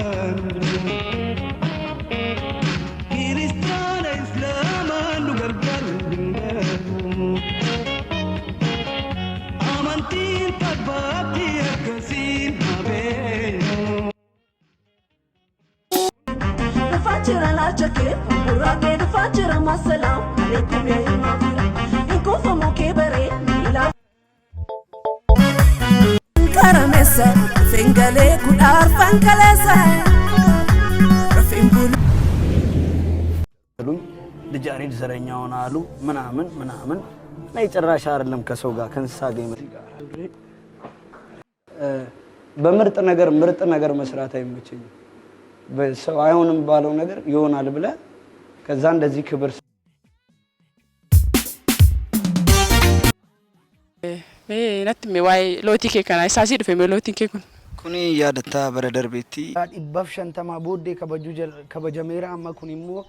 taanu. Kiristaana Islaamaan nu gargaaru danda'u. Amantiin tabbaatti akkasiin habeenu. Dhufaa jira laacha kee fuulduraa kee, dhufaa jira, maasalaam aleekum yaa ilma fira hin kuufamu kee baree miilaa. Karameessa fingalee kudhaarfan kaleessa rafeen bulu. አሉኝ፣ ልጅ ያሬድ ዘረኛ ሆነ አሉ ምናምን ምናምን እና የጭራሽ አይደለም፣ ከሰው ጋር ከእንስሳ ጋር በምርጥ ነገር ምርጥ ነገር መስራት አይመቸኝም። ሰው አይሆንም ባለው ነገር ይሆናል ብለህ ከዛ እንደዚህ ክብር Mee natti himi waa'ee lootii kee kanaa, isaa sii dhufe mee lootiin kee kun? Kuni yaadataa bara darbeetti. 150 booddee kabajuu kabajameera, amma kun immoo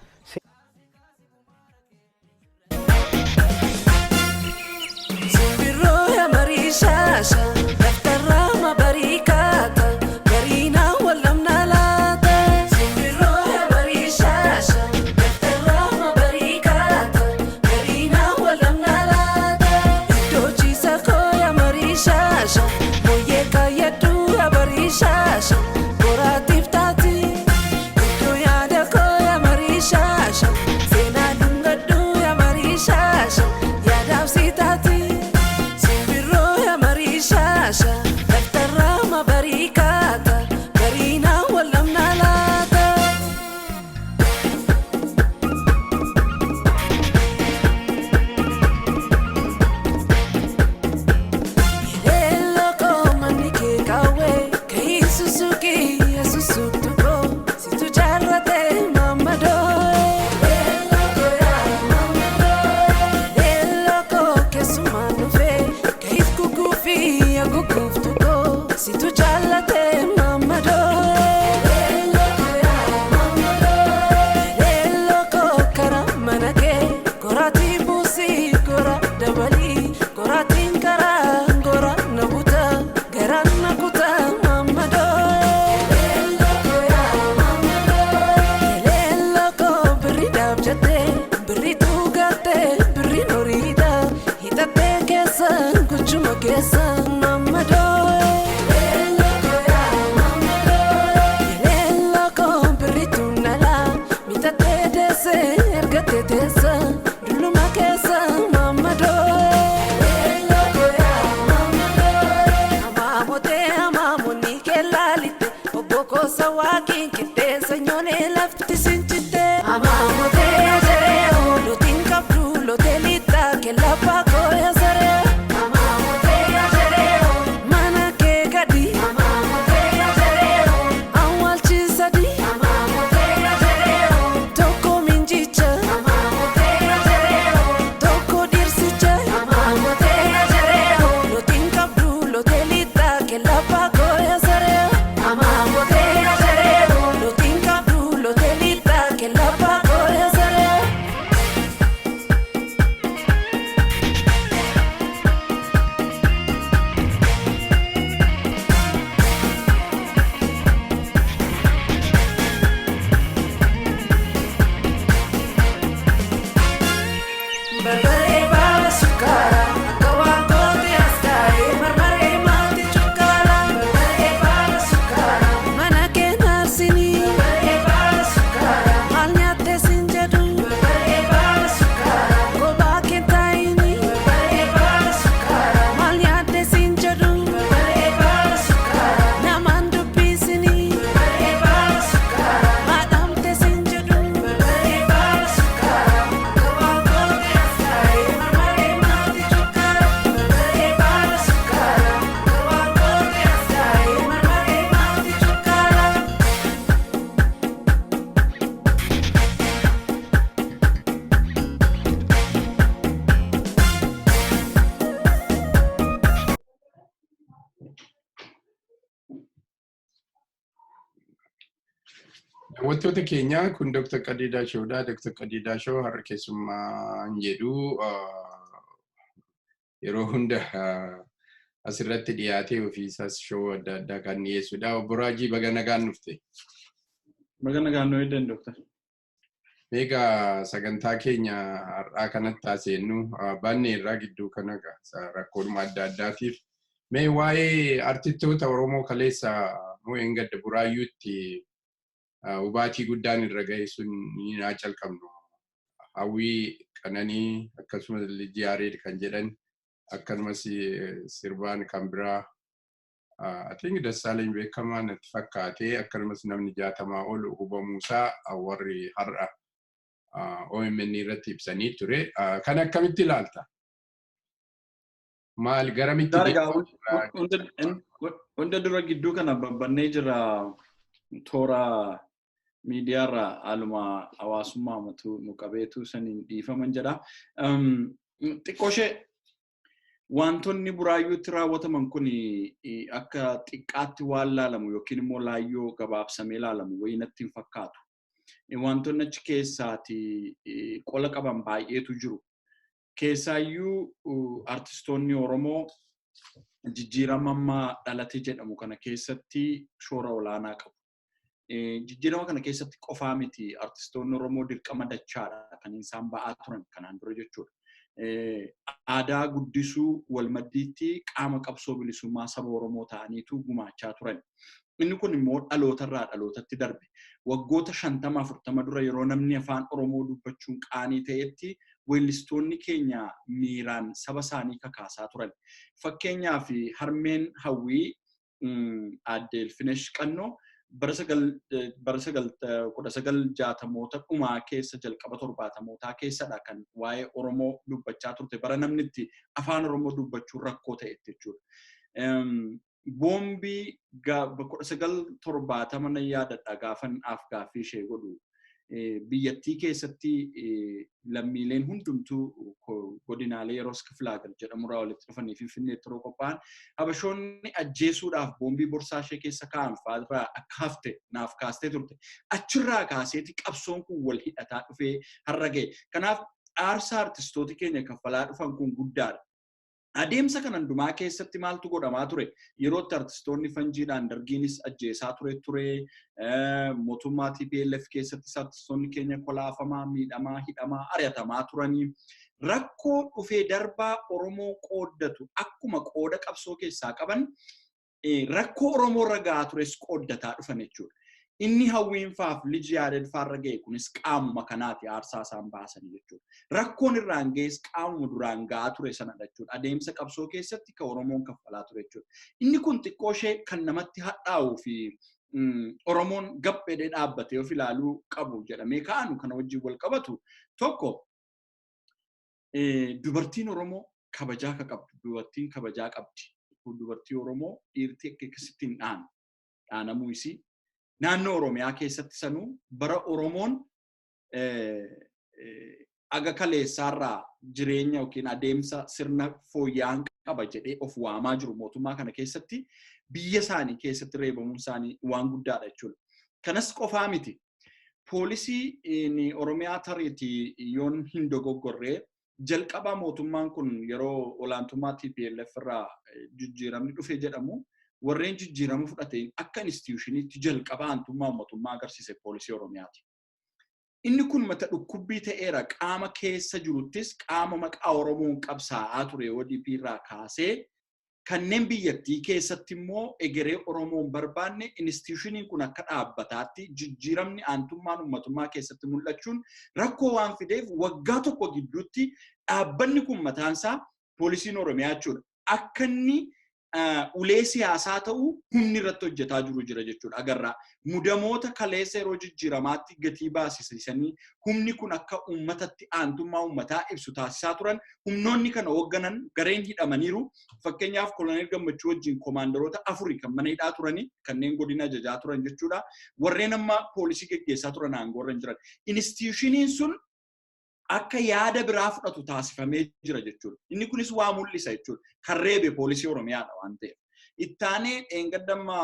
Simbirroo yaa marii shaasha daftarraa ma barii kaata gariinaa wallamna laata. Simbirroo yaa marii shaasha daftarraa ma barii kaata gariinaa wallamna laata. Iddoo ciisa koo yaa marii shaasha mooyyee kaayyaduu yaa barii shaasha boraatiif taati. Iddoo yaada koo yaa marii shaasha seenaa dhungadhuu yaa marii shaasha yaadaaf si taati. Simbirroo yaa marii shaasha daftarraa ma barii kaata gariinaa wallamna laata. Leeloo manni kee kaawwee ka'ii susuukii yesuusuttu koo situ jaarratee mammadoo. Leeloo keessumaan dhufee ka'ii kukuufii haguuguuftu koo situ jaallatee mammadoo. Leeloo karaa mana kee goraatii buusii gora dabalii goraatiin karaa gora na buta garaan na kuta mammadoo. Leeloo birriidhaaf jettee birriitu gattee birriin horiidha hidhattee keessa guchuma keessa mammadoo. Leeloo birriitu nala mitattee deessee ergattee teessa dulluma keessa mammadoo. Amaamotee amaamonni keelaalitte obbo Kosa waaqiin qixxeessa nyoonee lafti sinchitte. Amaamotee jaree lootiin qabdu lootee lixaa kellabbaa kooya saree. Amaamotee jaree mana kee gadi. Amaamotee jaree awwaalchisadi. Amaamotee jaree tokko minjicha. Amaamotee jaree tokko dhirsicha. Amaamotee jaree lootiin qabdu lootee lixaa kellabbaa kooya saree. Amaamotee jaree lootiin qabdu lootee lixaa kellabbaa kooya saree. Barbaree baala sukkaara akka waan kootii as taa'ee marmaree maatii cukkaara. Barbaree baala sukkaara mana kee naarsinii. Barbaree baala sukkaara maal nyaattee siin jedhu. Barbaree baala sukkaara kophaa kee taa'inii. Barbaree baala sukkaara maal nyaattee siin jedhu. Barbaree baala sukkaara namaan dubbisinii. Barbaree baala sukkaara maadhamtee siin jedhu. Barbaree baala sukkaara akka waan kootii as taa'ee marmaree maatii cukkaara. Barbaree baala sukkaara akka waan kootii as taa'ee marmaree maatii cukkaara. Daawwattoota keenya, kun Dr. Qadiidaa Showdha. Dr. Qadiidaa Show har'a keessummaan jedhu yeroo hunda asirratti dhiyaatee ofiisaas show adda addaa kan dhiyeessudha. Obbo Raajii, baga nagaan dhufte. Baga nagaan nu eegdan Dooktar. Egaa sagantaa keenya har'aa kanatti haaseennu baanne irraa gidduu kana rakkoodhuma adda addaatiif. Mee waa'ee artistoota Oromoo kaleessa moo'een gadda Buraayyuutti hubaatii guddaan irra ga'e sun ni naa calqabnu. Hawwii Qananii akkasumas Lijii Yaareed kan jedhan akkasumas sirbaan kan biraa I think Dassaaleny beekamaa natti fakkaatee akkasumas namni 60 ol hubamuusaa warri har'a OMN irratti ibsanii ture. Kan akkamitti ilaalta? Maal garamitti Hunda dura gidduu kana babbannee jira toora miidiyaarra haaluma hawaasummaa matu nu qabeetu saniin dhiifaman jedha. Xiqqoo ishee wantoonni Buraayyuutti raawwataman kun akka xiqqaatti waan laalamu yookiin immoo laayyoo gabaabsamee laalamu wayii natti hin fakkaatu. Wantoonni achi keessaati qola qaban baay'eetu jiru. Keessaayyuu artistoonni Oromoo jijjiirama amma dhalate jedhamu kana keessatti shoora olaanaa qabu. Jijjiirama kana keessatti qofaa miti, artistoonni Oromoo dirqama dachaadha kan isaan ba'aa turan kanaan dura jechuudha. Aadaa guddisuu walmaddiitti qaama qabsoo bilisummaa saba Oromoo ta'aniitu gumaachaa turan. Inni kun immoo dhalootarraa dhalootatti darbe. Waggoota 50 40 dura yeroo namni afaan Oromoo dubbachuun qaanii ta'etti weellistoonni keenya miiraan saba isaanii kakaasaa turan. Fakkeenyaaf harmeen Hawwii aadde Ilfinesh Qannoo bara 1960moota dhumaa keessa jalqaba 70mootaa keessadha kan waa'ee Oromoo dubbachaa turte, bara namni itti afaan Oromoo dubbachuun rakkoo ta'etti jechuudha. Boombii 1970 nan yaadadha gaafan gaaffii ishee godhu. Biyyattii keessatti lammiileen hundumtuu godinaalee yeroo Kiflaagar jedhamurraa walitti dhufanii Finfinneetti yeroo qophaa'an Habashoonni ajjeesuudhaaf boombii borsaa ishee keessa kaa'an fa'aa akka hafte naaf kaastee turte. Achirraa kaaseeti qabsoon kun wal hidhataa dhufee har'a ga'e. Kanaaf aarsaa artistooti keenya kaffalaa dhufan kun guddaadha. Adeemsa kan hundumaa keessatti maaltu godhamaa ture? Yerootti artistoonni fanjiidhaan dargiinis ajjeesaa ture. Mootummaa TPLF keessattis artistoonni keenya kolaafamaa, miidhamaa, hidhamaa, ari'atamaa turanii. Rakkoo dhufee darbaa Oromoo qooddatu akkuma qooda qabsoo keessaa qaban rakkoo Oromoo irra gahaa tures qooddataa dhufan jechuudha. Inni Hawwiin faaf Liji Yaared faarra ga'e kunis qaamuma kanaati aarsaa isaan baasanii jechuudha. Rakkoon irraan ga'es qaamuma duraan ga'aa ture sanadha jechuudha. Adeemsa qabsoo keessatti kan Oromoon kaffalaa ture jechuudha. Inni kun xiqqoo ishee kan namatti hadhaa'uu fi Oromoon gaphedhee dhaabbatee of ilaaluu qabu jedhamee kaa'anu kana wajjin wal qabatu tokko, dubartiin Oromoo kabajaa akka qabdu, dubartiin kabajaa qabdi. Dubartii Oromoo dhiirti akka akkasitti hin dhaanu. Dhaanamuu isii naannoo Oromiyaa keessatti sanuu bara Oromoon aga kaleessaarraa jireenya yookiin adeemsa sirna fooyya'aan qaba jedhee of waamaa jiru mootummaa kana keessatti biyya isaanii keessatti reebamuun isaanii waan guddaadha jechuudha. Kanas qofaa miti. Poolisii Oromiyaa tariitii yoon hin dogoggorree jalqabaa mootummaan kun yeroo olaantummaa TPLF irraa jijjiiramni dhufe jedhamu warreen jijjiirama fudhateen akka institutioniitti jalqaba aantummaa mootummaa agarsiise poolisii Oromiyaati. Inni kun mata dhukkubbii ta'eera, qaama keessa jiruttis qaama maqaa Oromoon qabsaa'aa ture ODP irraa kaasee kanneen biyyattii keessatti immoo egeree Oromoon barbaanne institutioniin kun akka dhaabbataatti jijjiiramni aantummaan uummatummaa keessatti mul'achuun rakkoo waan fideef waggaa tokko gidduutti dhaabbanni kun mataansaa poolisiin Oromiyaa jechuudha. Akka inni ulee siyaasaa ta'uu humni irratti hojjetaa jiru jira jechuudha. Agarraa mudamoota kaleessa yeroo jijjiiramaatti gatii baasisanii humni kun akka uummatatti aantummaa uummataa ibsu taasisaa turan humnoonni kana hoogganan gareen hidhamaniiru. Fakkeenyaaf Koloneel Gammachuu wajjin koomaandaroota afurii kan mana hidhaa turanii kanneen godina ajajaa turan jechuudha. Warreen amma poolisii geggeessaa turan aangoorra hin jiran. Institutioniin sun akka yaada biraa fudhatu taasifamee jira jechuudha. Inni kunis waa mul'isa jechuudha. Kan reebe poolisii Oromiyaadha waan ta'eef. Ittaanee dheengaddamma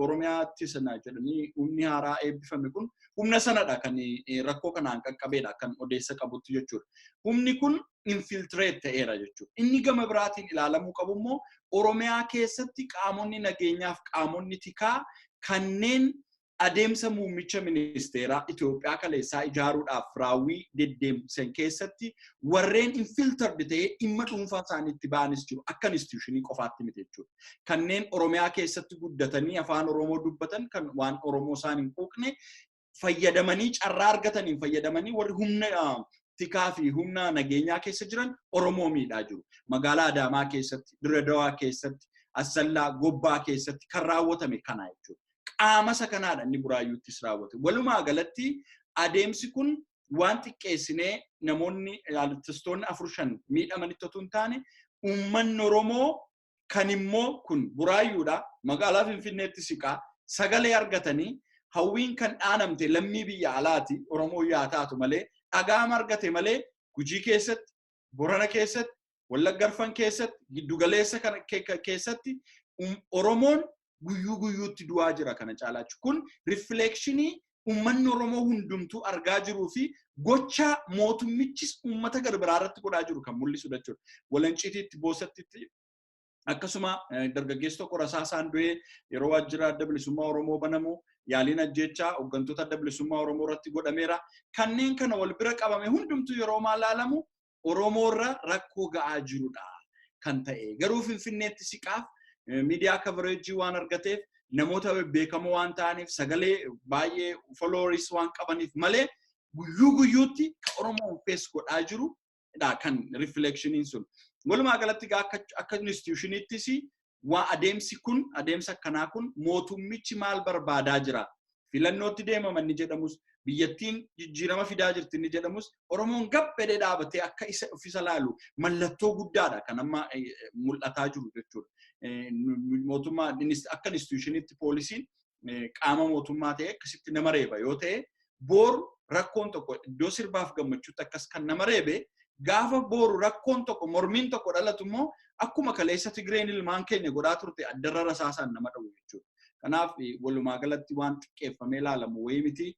Oromiyaatti sana jedhanii humni haaraa eebbifame kun humna sanadha kan rakkoo kanaan qaqqabeedha kan odeessa qabutti jechuudha. Humni kun infiltrate ta'eera jechuudha. Inni gama biraatiin ilaalamuu qabu immoo Oromiyaa keessatti qaamonni nageenyaaf qaamonni tikaa kanneen Adeemsa muummicha ministeeraa Itoophiyaa kaleessaa ijaaruudhaaf raawwii deddeemsan keessatti warreen infiltered ta'ee dhimma dhuunfaa isaaniitti ba'anis jiru akka institutionii qofaatti miti jechuudha. Kanneen Oromiyaa keessatti guddatanii afaan Oromoo dubbatan, kan waan Oromoo isaan hin quuqne fayyadamanii, carraa argataniin fayyadamanii, warri humna tikaa fi humna nageenyaa keessa jiran Oromoo miidhaa jiru. Magaalaa Adaamaa keessatti, Dirre Dawaa keessatti, Assallaa, Gobbaa keessatti kan raawwatame kana jechuudha. Qaama isa kanaadha inni Buraayyuuttis raawwate. Walumaa galatti adeemsi kun waan xiqqeessinee namoonni artistoonni afur shan miidhamanitti otoo hin taane, uummanni Oromoo kan immoo kun Buraayyuudha, magaalaa Finfinneetti siqaa sagalee argatanii, hawwiin kan dhaanamte lammii biyya alaati, Oromoo yaa taatu malee dhagaama argate malee, Gujii keessatti, Borana keessatti, Wallagga Arfan keessatti, giddugaleessa kana keessatti Oromoon guyyuu guyyuutti du'aa jira kana caalaachu. Kun rifleekshinii uummanni Oromoo hundumtuu argaa jiruu fi gocha mootummichis uummata gara biraa irratti godhaa jiru kan mul'isudha jechuudha. Walanciitiitti, Boosattitti akkasuma dargaggeessi tokko rasaasaan du'ee, yeroo waajjira Adda Bilisummaa Oromoo banamu yaaliin ajjeechaa hooggantoota Adda Bilisummaa Oromoo irratti godhameera. Kanneen kana wal bira qabame hundumtuu yeroo maal ilaalamu Oromoo irra rakkoo ga'aa jirudha kan ta'e. Garuu Finfinneetti siqaaf miidiyaa coverage waan argateef, namoota beekamoo waan ta'aniif, sagalee baay'ee followers waan qabaniif malee, guyyuu guyyuutti kan Oromoon face godhaa jiru dha kan rifleekshiniin sun. Walumaa galatti akka institutionittis waa adeemsi kun, adeemsa akkanaa kun, mootummichi maal barbaadaa jira? Filannootti deemama inni jedhamus, biyyattiin jijjiirama fidaa jirti inni jedhamus, Oromoon gabbedee dhaabatee akka isa ofisa laalu mallattoo guddaadha kan amma mul'ataa jiru jechuudha. Mootummaa akka institutionitti poolisiin qaama mootummaa ta'e akkasitti nama reeba yoo ta'e, booru rakkoon tokko iddoo sirbaaf gammachuutti akkas kan nama reebe, gaafa booru rakkoon tokko, mormiin tokko dhalatu immoo akkuma kaleessa Tigreen ilmaan keenya godhaa turte addarra rasaasaan nama dha'u jechuudha. Kanaaf walumaa galatti waan xiqqeeffamee ilaalamu wayii miti.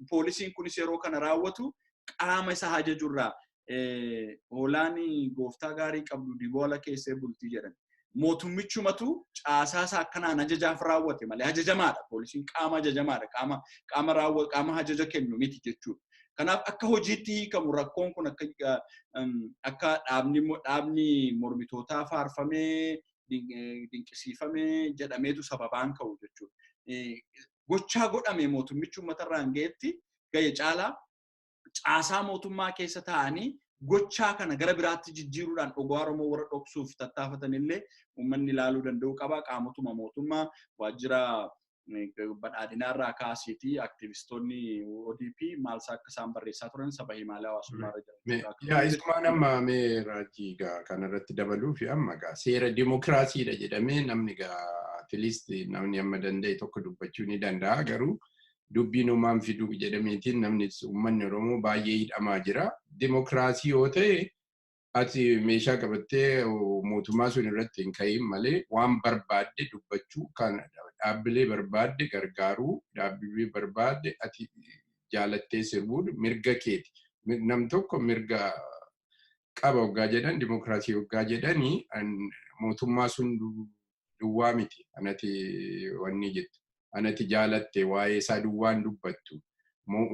Poolisiin kunis yeroo kana raawwatu qaama isa ajajurraa hoolaan gooftaa gaarii qabdu diboola keessee bultii jedhan. Mootummichumatu caasaa isaa akkanaan ajajaaf raawwate malee ajajamaadha. Poolisiin qaama ajajamaadha. Qaama ajaja kennu miti jechuudha. Kanaaf akka hojiitti hiikamu rakkoon kun akka dhaabni mormitootaa faarfamee dinqisiifamee jedhameetu sababaan ka'u jechuudha. Gochaa godhame mootummichi uummatarraan ga'etti ga'e caalaa caasaa mootummaa keessa taa'anii gochaa kana gara biraatti jijjiiruudhaan dhugaa Oromoo warra dhoksuuf tattaafatan illee uummanni ilaaluu danda'u qaba. Qaamotuma mootummaa waajjira badhaadhinaarraa kaasiitii aktivistoonni ODP maalsaa akka isaan barreessaa turan saba himaalee hawaasummaa irra jiran. Yaa, isumaan amma mee raajii gaa kanarratti dabaluu fi amma gaa seera dimokiraasiidha jedhamee namni gaa at least namni amma danda'e tokko dubbachuu ni danda'a, garuu dubbiin uumaan fiduu jedhameetiin namni, uummanni Oromoo baay'ee hidhamaa jira. Dimokiraasii yoo ta'e ati meeshaa qabattee mootummaa sun irratti hin ka'iin malee waan barbaadde dubbachuu, kan dhaabbilee barbaadde gargaaruu, dhaabbilee barbaadde ati jaalattee sirbuun mirga keeti. Nam tokko mirga qaba waggaa jedhan, dimokiraasii waggaa jedhanii, mootummaa sun duwwaa miti anati wanni jettu. Anati jaalatte waa'ee isaa duwwaan dubbattu.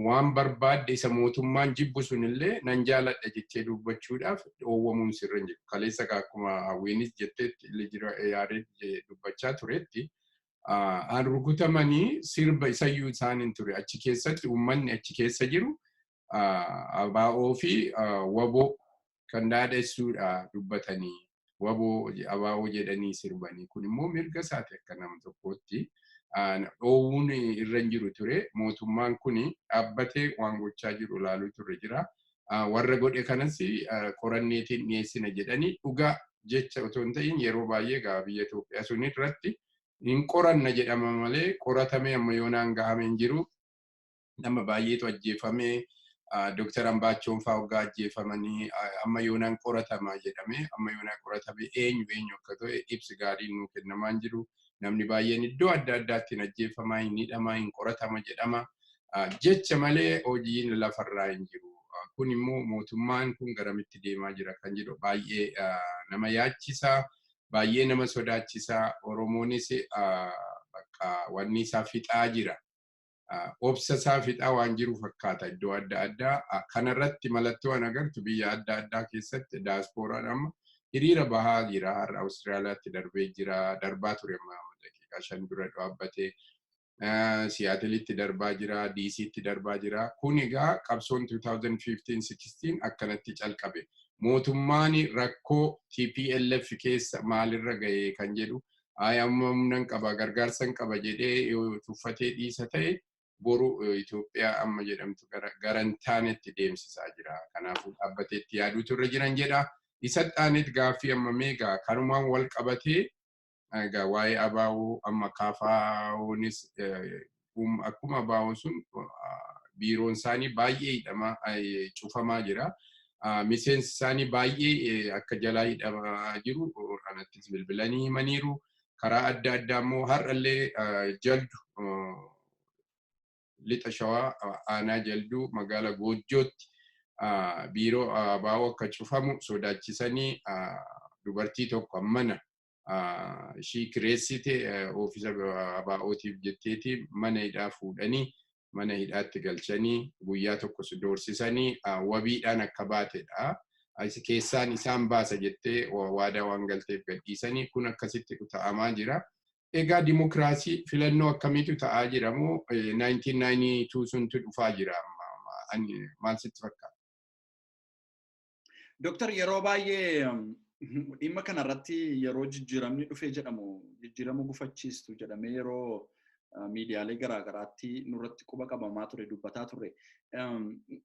Waan barbaadde isa mootummaan jibbu sunillee nan jaaladha jettee dubbachuudhaaf dhoowwamuun sirra hin jiru. Kaleessa akkuma hawwiinis jetteetti yaadee dubbachaa turetti, an rukutamanii sirba isayyuu isaan hin ture. Achi keessatti uummanni achi keessa jiru ABO fi WABOO kan dhaadessuudha dubbatanii, WABOO ABO jedhanii sirbanii. Kun immoo mirga isaati, akka nama tokkootti. Dhoowwuun irra hin jiru ture. Mootummaan kun dhaabbatee waan gochaa jiru ilaaluu turre jira. Warra godhe kanas qoranneetiin dhiyeessina jedhanii, dhugaa jecha otoo hin ta'in, yeroo baay'ee gaa biyya Itoophiyaa sun irratti hin qoranna jedhama malee qoratamee amma yoonaan gahame hin jiru. Nama baay'eetu ajjeefamee, Dooktar Ambaachoon fa'aa waggaa ajjeefamanii amma yoonaan qoratama jedhamee, amma yoonaan qoratame eenyu eenyu akka ta'e ibsi gaariin nuu kennamaa hin jiru. Namni baay'een iddoo adda addaatti hin ajjeefamaa, hin hidhamaa, hin qoratama jedhama. Jecha malee hojiin lafarraa hin jiru. Kun immoo mootummaan kun garamitti deemaa jira kan jedhu baay'ee nama yaachisa, baay'ee nama sodaachisa. Oromoonis bakka Bakka wanni isaa fixaa jira. Obsa isaa fixaa waan jiru fakkaata iddoo adda addaa. Kanarratti mallattoo an agartu biyya adda addaa keessatti daasporaan amma hiriira bahaa jira. Har'a Awustiraaliyaatti darbee jira. Darbaa ture amma daqiiqaa 5 dura dhaabbatee. Siyaatilitti darbaa jira. DC'tti darbaa jira. Kun egaa qabsoon 2015-16 akkanatti calqabe. Mootummaan rakkoo TPLF keessa maalirra gahee kan jedhu, amma humnan qaba, gargaarsan qaba jedhee yoo tuffatee dhiisa ta'e, boru Itoophiyaa amma jedhamtu garantaanetti deemsisaa jira. Kanaafuu dhaabbateetti yaaduutu irra jiran jedha. Isa xaanet gaaffii amma meegaa kanumaan wal qabatee, egaa waa'ee ABO, amma KFO'nis akkuma ABO sun biiroon isaanii baay'ee hidhamaa, cufamaa jira. Miseensi isaanii baay'ee akka jalaa hidhamaa jiru anattis bilbilanii himaniiru. Karaa adda addaa immoo har'allee Jaldu, Lixa Shawaa, aanaa Jalduu, magaalaa Goojjootti biiroo ABO akka cufamu sodaachisanii, dubartii tokko mana ishii kireessite oofisa ABO'tiif jetteeti mana hidhaa fuudhanii mana hidhaatti galchanii, guyyaa tokko doorsisanii wabiidhaan akka baatedha. Keessaan isaan baasa jettee waadaa waan galteef gadhiisanii, kun akkasitti ta'amaa jira. Egaa dimokiraasii filannoo akkamiitu ta'aa jira moo 1992 suntu dhufaa jira? Maal sitti fakkaata? Dooktar, yeroo baay'ee dhimma kanarratti yeroo jijjiiramni dhufee jedhamu, jijjiirama gufachiistu jedhamee yeroo miidiyaalee garaagaraatti nurratti quba qabamaa ture, dubbataa ture.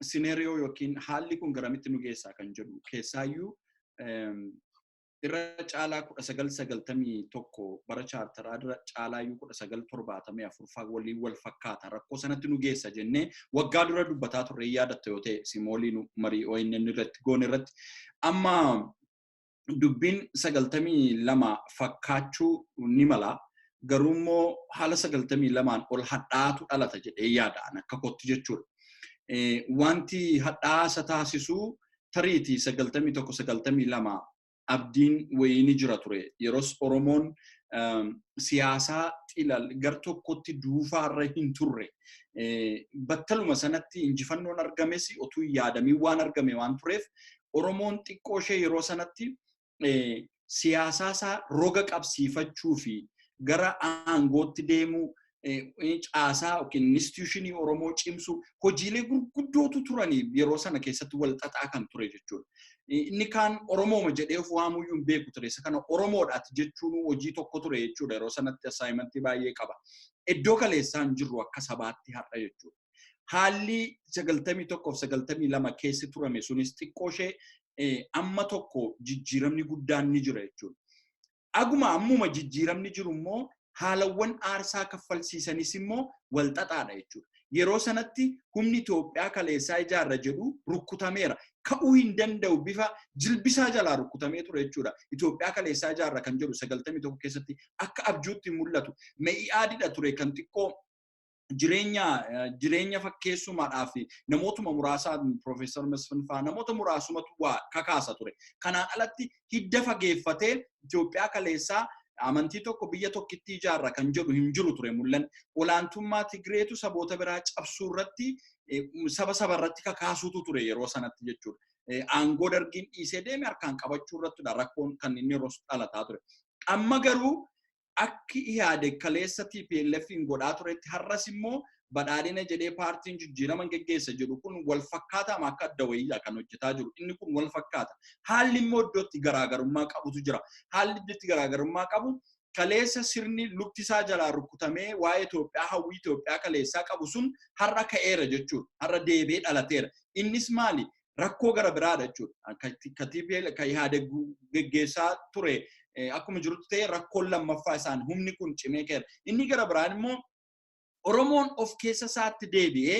Scenario yookiin haalli kun garamitti nu geessaa kan jedhu, keessaayyuu irra caalaa 1991 bara chaartaraa irra caalaayyuu 1974 waliin wal fakkaata, rakkoo sanatti nu geessa jennee waggaa dura dubbataa turre, yaadatta yoo ta'e, simooliin marii ONN irratti goone irratti. Amma dubbiin 92 fakkaachuu ni mala. Garuu immoo haala 92n ol hadhaatu dhalata jedhee yaadaan akka kootti jechuudha. Wanti hadhaa isa taasisu tariitii 91, 92 abdiin wayii ni jira ture. Yeroos Oromoon siyaasaa xilal gar tokkotti duufaarra hin turre. Battaluma sanatti injifannoon argames otuu hin yaadamiin waan argame waan tureef, Oromoon xiqqoo ishee yeroo sanatti siyaasaa isaa roga qabsiifachuu fi gara aangootti deemuu, caasaa yookiin institutionii Oromoo cimsu, hojiilee gurguddootu turanii yeroo sana keessatti wal xaxaa kan ture jechuudha. Inni kaan Oromooma jedhee of waamuyyuu hin beeku ture. Isa kana Oromoodhaati jechuun hojii tokko ture jechuudha. Yeroo sanatti assignmentii baay'ee qaba. Iddoo kaleessaan jirru akka sabaatti har'a jechuudha. Haalli 91f 92 keessi turame sunis xiqqoo ishee amma tokko jijjiiramni guddaan ni jira jechuudha. Aguma ammuma jijjiiramni jiru immoo haalawwan aarsaa kaffalsiisanis immoo wal xaxaadha jechuudha. Yeroo sanatti humni Itoophiyaa kaleessaa ijaarra jedhu rukkutameera. Ka'uu hin danda'u, bifa jilbisaa jalaa rukkutamee ture jechuudha. Itoophiyaa kaleessaa ijaarra kan jedhu 91 keessatti akka abjuutti mul'atu. Me'i'aadidha ture kan xiqqoo jireenya fakkeessumaadhaaf namootuma muraasaa, Piroofeesar Masfin fa'aa, namoota muraasumatu waa kakaasa ture. Kanaan alatti hidda fageeffatee Itoophiyaa kaleessaa amantii tokko, biyya tokkitti ijaarra kan jedhu hin jiru ture mul'an. Olaantummaa Tigreetu saboota biraa cabsuu irratti, saba saba irratti kakaasuutu ture yeroo sanatti jechuudha. Aangoo Dargiin dhiisee deeme harkaan qabachuu irrattidha rakkoon kan inni yeroo dhalataa ture. Amma garuu akki Ihaadeg kaleessa TPLF hin godhaa turetti har'as immoo Badhaadhina jedhee paartiin jijjiirama geggeessa jedhu kun wal fakkaataama akka adda wayiidha kan hojjetaa jiru. Inni kun wal fakkaata. Haalli immoo iddootti garaagarummaa qabutu jira. Haalli iddootti garaagarummaa qabu, kaleessa sirni lukti isaa jalaa rukutamee waa'ee Itoophiyaa, hawwii Itoophiyaa kaleessaa qabu sun har'a ka'eera jechuudha. Har'a deebi'ee dhalateera. Innis maali? Rakkoo gara biraadha jechuudha. Ka TPL ka Ihaadeg geggeessaa ture akkuma jirutti ta'e, rakkoon lammaffaa isaan humni kun cimee ka'eera. Inni gara biraan immoo Oromoon of keessa isaatti deebi'ee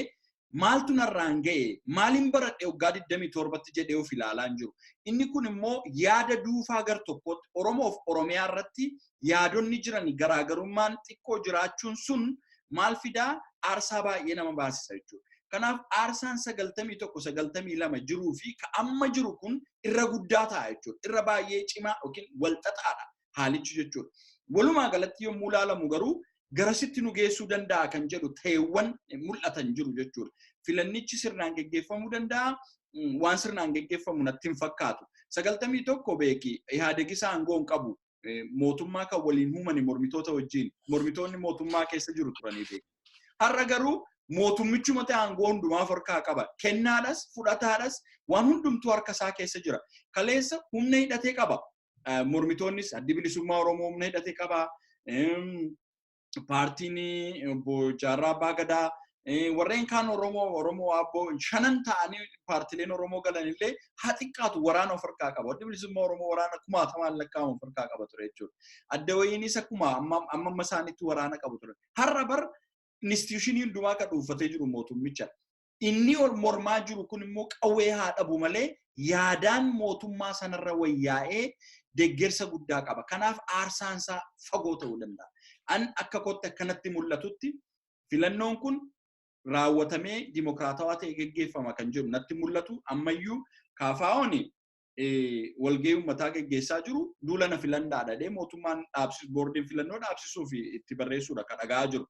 maaltu narraan ga'e, maaliin baradhe waggaa 27tti jedhee of ilaalaa hin jiru. Inni kun immoo yaada duufaa gar tokkotti Oromoof Oromiyaa irratti yaadonni jiran garaagarummaan xiqqoo jiraachuun sun maal fidaa, aarsaa baay'ee nama baasisa jechuudha. Kanaaf aarsaan 91, 92 jiruu fi ka amma jiru kun irra guddaa ta'a jechuudha. Irra baay'ee cimaa yookiin wal xaxaadha haalichi jechuudha. Walumaa galatti yommuu ilaalamu garuu Garasitti nu geessuu danda'a kan jedhu ta'eewwan mul'atan jiru jechuudha. Filannichi sirnaan geggeeffamuu danda'a. Waan sirnaan geggeeffamu natti hin fakkaatu. 91 beeki, Ihaadegis aangoo hin qabu. Mootummaa kan waliin uumani mormitoota wajjin, mormitoonni mootummaa keessa jiru turanii beeku. Har'a garuu mootummichuma ta'e aangoo hundumaa of harkaa qaba. Kennaadhas, fudhataadhas, waan hundumtuu harka isaa keessa jira. Kaleessa humna hidhatee qaba. Mormitoonnis, Addi Bilisummaa Oromoo humna hidhatee qaba. Paartiin obbo Jaarraa Abbaa Gadaa, warreen kaan Oromoo Abboo shanan ta'anii paartileen Oromoo galanillee haa xiqqaatu waraana of harkaa qaba. Addi Bilisummaa Oromoo waraana kumaatamaan lakkaa'amu of harkaa qaba ture jechuudha. Adda wayiinis akkuma amma amma isaaniitti waraana qabu ture. Har'a bar institutionii hundumaa kan dhuunfatee jiru mootummicha. Inni ol mormaa jiru kun immoo qawwee haa dhabu malee yaadaan mootummaa sanarra wayyaa'ee deeggarsa guddaa qaba. Kanaaf aarsaan isaa fagoo ta'uu danda'a. An akka kootti, akkanatti mul'atutti, filannoon kun raawwatamee dimokiraatawaa ta'e geggeeffama kan jiru natti mul'atu. Ammayyuu KFO'n walgahii uummataa geggeessaa jiru, duula na filandaa dhadhee mootummaan dhaabsisu, boordiin filannoo dhaabsisuu fi itti barreessuudha kan dhagaa jiru.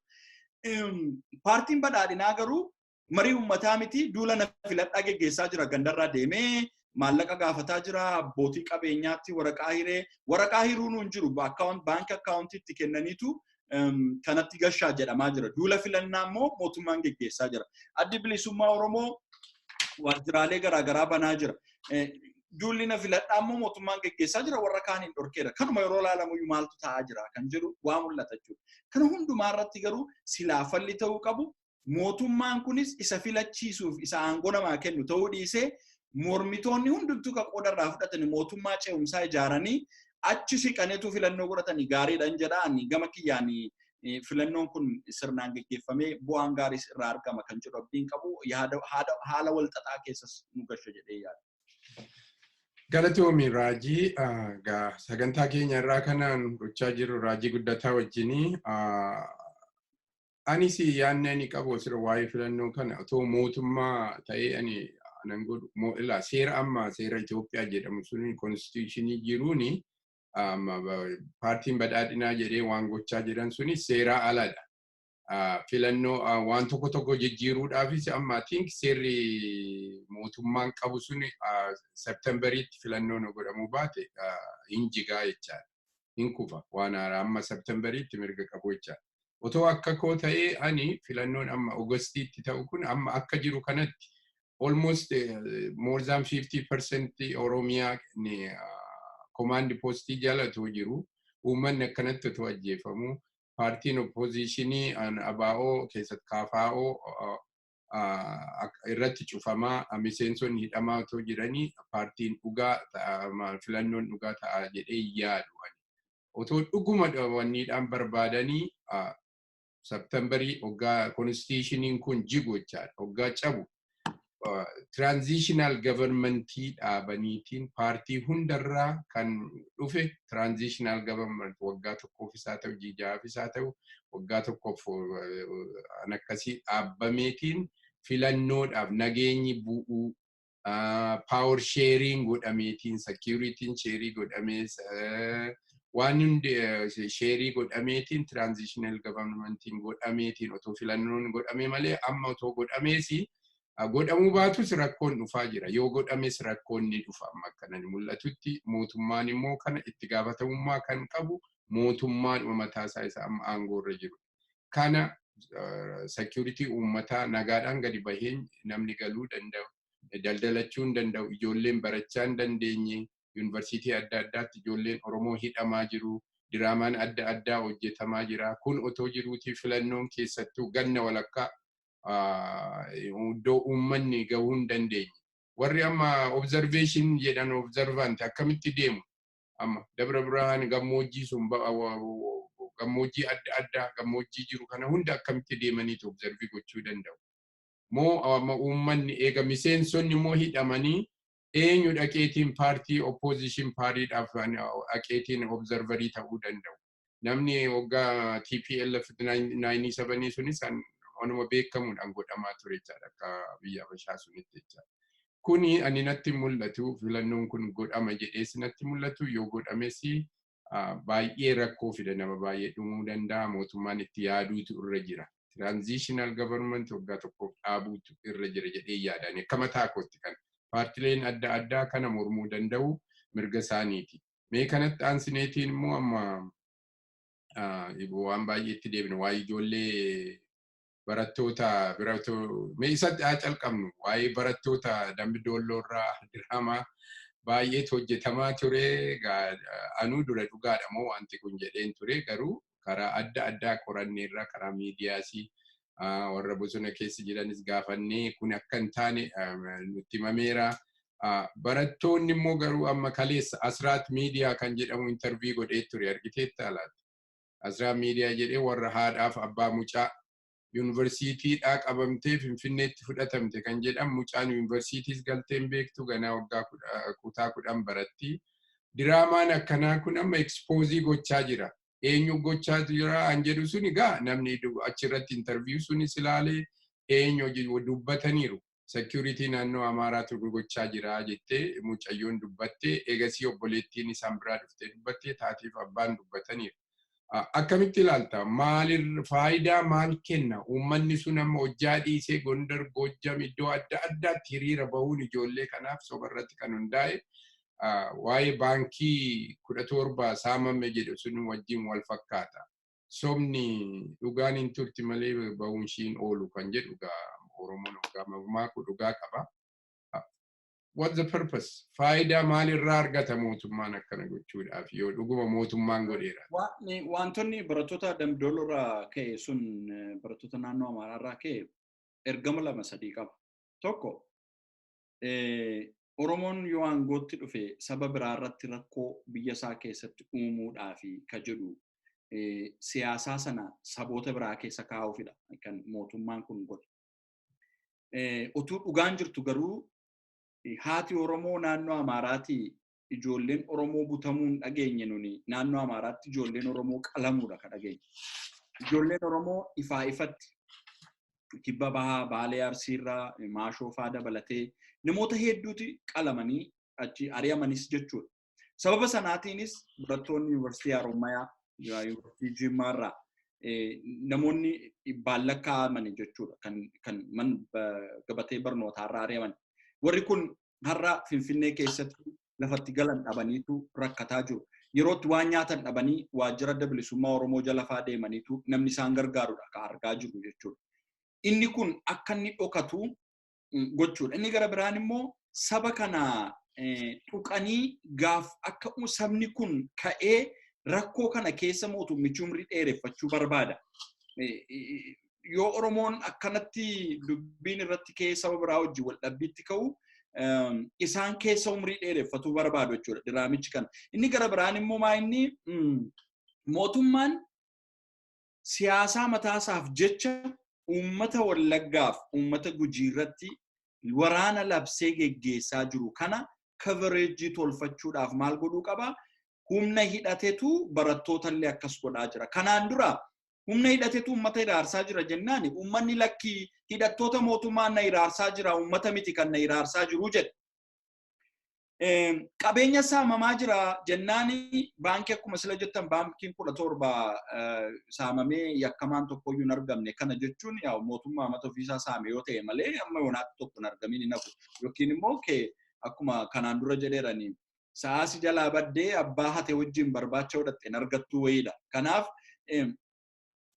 Paartiin Badhaadhinaa garuu marii uummataa miti, duula na filadhaa geggeessaa jira. Gandarraa deemee maallaqa gaafataa jira. Abbootii qabeenyaatti waraqaa hiree, waraqaa hiruun hin jiru, baankii akkaawuntiitti kennaniitu kanatti gashaa jedhamaa jira. Duula filannaa immoo mootummaan geggeessaa jira. Addi Bilisummaa Oromoo waajjiraalee garaagaraa banaa jira. Duulli na filadhaa immoo mootummaan geggeessaa jira, warra kaan hin dhorkeera. Kanuma yeroo ilaalamu maaltu ta'aa jira kan jedhu waa mul'ata jechuudha. Kana hundumaa irratti garuu silaa falli ta'uu qabu, mootummaan kunis isa filachiisuuf isa aangoo namaa kennu ta'uu dhiisee, mormitoonni hundumtuu kan qooda irraa fudhatanii mootummaa ce'umsaa ijaaranii achi siqaneetu filannoo godhatanii gaariidhaan jedhaan. Gama kiyyaan filannoon kun sirnaan geggeeffamee bu'aan gaariis irraa argama kan jedhu abdiin qabu, haala wal xaxaa keessas nu gasha jedhee yaada. Galatoomi, Raajii. Sagantaa keenya irraa kanaan gochaa jiru Raajii Guddataa wajjinii. Anis yaadni ani qabu asirra waa'ee filannoo kana, otoo mootummaa ta'ee ani anan godhu, ilaa seera amma seera Itoophiyaa jedhamu suni, constitutionii jiruuni, Paartiin Badhaadhinaa jedhee waan gochaa jiran suni seeraa aladha. Filannoo waan tokko tokko jijjiiruudhaafis amma think seerri mootummaan qabu suni Septemberiitti filannoon godhamuu baate hin jigaa jechaadha. Hin kufa, waan haaraa amma Septemberiitti mirga qabu jechaadha. Otoo akka koo ta'ee ani filannoon amma Ogostiitti ta'u kun amma akka jiru kanatti almost more than 50% Oromiyaa command postii jala otoo jiru, uummanni akkanatti otoo ajjeefamu, paartiin oppositionii ABO keessatti KFO irratti cufamaa, miseensonni hidhamaa otoo jiranii, paartiin dhugaa, filannoon dhugaa ta'a jedhee yaadu. Otoo dhuguma wanniidhaan barbaadanii Septemberii hoggaa constitutioniin kun jigu jechaadha. Hoggaa cabu transitional governmentii dhaabaniitiin paartii hundarraa kan dhufe transitional government waggaa tokkoof isaa ta'u, ji'aaf isaa ta'u, waggaa tokkoof an akkasii dhaabbameetiin filannoodhaaf nageenyi bu'uu, power sharing godhameetiin, securityn share godhamee, waan hundi share godhameetiin, transitional governmentiin godhameetiin otoo filannoon godhame malee, amma otoo godhameesi godhamuu baatus rakkoon dhufaa jira. Yoo godhames rakkoon ni dhufa. Amma akkana mul'atutti mootummaan immoo kana itti gaafatamummaa kan qabu mootummaan mataa isaa isa amma aangoo irra jiru. Kana security uummataa nagaadhaan gadi baheen namni galuu danda'u, daldalachuu hin danda'u, ijoolleen barachaa hin dandeenye, yuunivarsiitii adda addaatti ijoolleen Oromoo hidhamaa jiru, diraamaan adda addaa hojjetamaa jira. Kun otoo jiruutii filannoon keessattuu ganna walakkaa iddoo uummanni gahuu hin dandeenye. Warri amma observation jedhan, observant akkamitti deemu? Amma Dabra Birhaan gammoojjii sun, gammoojjii adda addaa, gammoojjii jiru kana hunda akkamitti deemaniitu observe gochuu danda'u? Moo amma uummanni eega miseensonni immoo hidhamanii, eenyu dhaqeetiin paartii opposition paartiidhaaf dhaqeetiin observerii ta'uu danda'u? Namni waggaa TPLF 97 sunis wanuma beekamuudhaan godhamaa ture jechaadha, akka biyya Habashaa sunitti jechaadha. Kuni ani natti mul'atu, filannoon kun godhama jedhees natti mul'atu. Yoo godhames Baay'ee rakkoo fida, nama baay'ee dhumuu danda'a, mootummaan itti yaaduutu irra jira. Transitional government waggaa tokkoof dhaabuutu irra jira jedhee yaadaan akka mataa kootti kan paartileen adda addaa kana mormuu danda'u, mirga isaaniiti. Mee kanatti aansineetiin immoo amma waan baay'eetti deebina, waa'ee ijoollee barattoota bira mee isatti haa calqabnu. Waa'ee barattoota Dambi Doolloorraa diraamaa baay'eetu hojjetamaa ture. Anuu dura dhugaadha moo wanti kun jedheen ture, garuu karaa adda addaa qoranneerra, karaa miidiyaasii warra bosona keessa jiranis gaafannee kun akka hin taane nutti himameera. Barattoonni immoo garuu amma kaleessa Asraat Miidiyaa kan jedhamu interview godhee ture, argiteetta laata? Asraat Miidiyaa jedhee warra haadhaaf abbaa mucaa yuunivarsiitiidhaa qabamtee Finfinneetti fudhatamte kan jedhamu, mucaan yuunivarsiitiis galteen beektu, ganaa waggaa kutaa 10 baratti. Diraamaan akkanaa kun amma expose gochaa jira. Eenyu gochaa jira an jedhu sun egaa namni achirratti interview sunis ilaalee eenyu dubbataniiru. Security naannoo Amaaraatu gochaa jira jettee mucayyoon dubbattee, eegasii obboleettiin isaan biraa dhuftee dubbattee, taatiif abbaan dubbataniiru. Akkamitti ilaalta? Maalir faayidaa maal kenna? Uummanni sun amma hojjaa dhiisee Gondar, Goojjam, iddoo adda addaatti hiriira bahuun ijoollee kanaaf soba irratti kan hundaa'e waa'ee baankii 17 saamame jedhu sun wajjin wal fakkaata. Sobni dhugaan hin turti malee bahuun ishiin oolu kan jedhu gaa Oromoon hoggaa mammaakuu dhugaa qaba. What's the purpose? Faayidaa maalirraa argata mootummaan akkana gochuudhaaf yoo dhuguma mootummaan godheera? Wantoonni barattoota Dambidolloo irraa ka'e sun, barattoota naannoo Amaaraa irraa ka'e, ergama lama sadii qaba. Tokko, Oromoon yoo aangootti dhufe saba biraa irratti rakkoo biyya isaa keessatti uumuudhaafi ka jedhu siyaasaa sana saboota biraa keessa kaa'uufidha kan mootummaan kun godhe. Utuu dhugaan jirtu garuu haati Oromoo naannoo Amaaraatii ijoolleen Oromoo butamuun dhageenye, nuni naannoo Amaaraatti ijoolleen Oromoo qalamuudha ka dhageenye. Ijoolleen Oromoo ifaa ifatti kibba bahaa, Baalee, Arsiirraa, Maashoo faa dabalatee namoota hedduuti qalamanii achi ari'amanis jechuudha. Sababa sanaatiinis barattoonni Yuunivarsiitii Harommayaa, Yuunivarsiitii Jimmaarraa namoonni dhibbaan lakkaa'amani jechuudha kan man gabatee barnootaarraa ari'aman. Warri kun har'a Finfinnee keessatti lafatti galan dhabaniitu rakkataa jiru. Yerootti waan nyaatan dhabanii waajjira Adda Bilisummaa Oromoo jala faa deemaniitu namni isaan gargaarudha kan argaa jiru jechuudha. Inni kun akka inni dhokatu gochuudha. Inni gara biraan immoo saba kana tuqanii gaaf akka sabni kun ka'ee rakkoo kana keessa mootummichi umrii dheereffachuu barbaada. Yoo Oromoon akkanatti dubbiin irratti ka'ee saba biraa wajjin wal dhabbiitti ka'u, isaan keessa umrii dheereffatuu barbaadu jechuudha diraamichi kana. Inni gara biraan immoo maa inni mootummaan siyaasaa mataasaaf jecha uummata Wallaggaaf uummata Gujii irratti waraana labsee geggeessaa jiru kana coverage tolfachuudhaaf maal godhuu qaba? Humna hidhatetu barattoota illee akkas godhaa jira. Kanaan dura humna hidhatetu uummata hiraarsaa jira jennaan uummanni lakkii, hidhattoota mootummaan na hiraarsaa jira, uummata miti kan na hiraarsaa jiru jedhe. Qabeenya saamamaa jira jennaan baankii, akkuma sila jettan, baankiin 17 saamamee yakkamaan tokkoyyuu hin argamne. Kana jechuun yaa mootummaa mata ofiisaa saame yoo ta'e malee amma yoonaatti tokko hin argamin hin hafu. Yookiin immoo kee akkuma kanaan dura jedheerani sa'aasi jalaa baddee abbaa hate wajjin barbaacha godhatte hin argattuu wayiidha. Kanaaf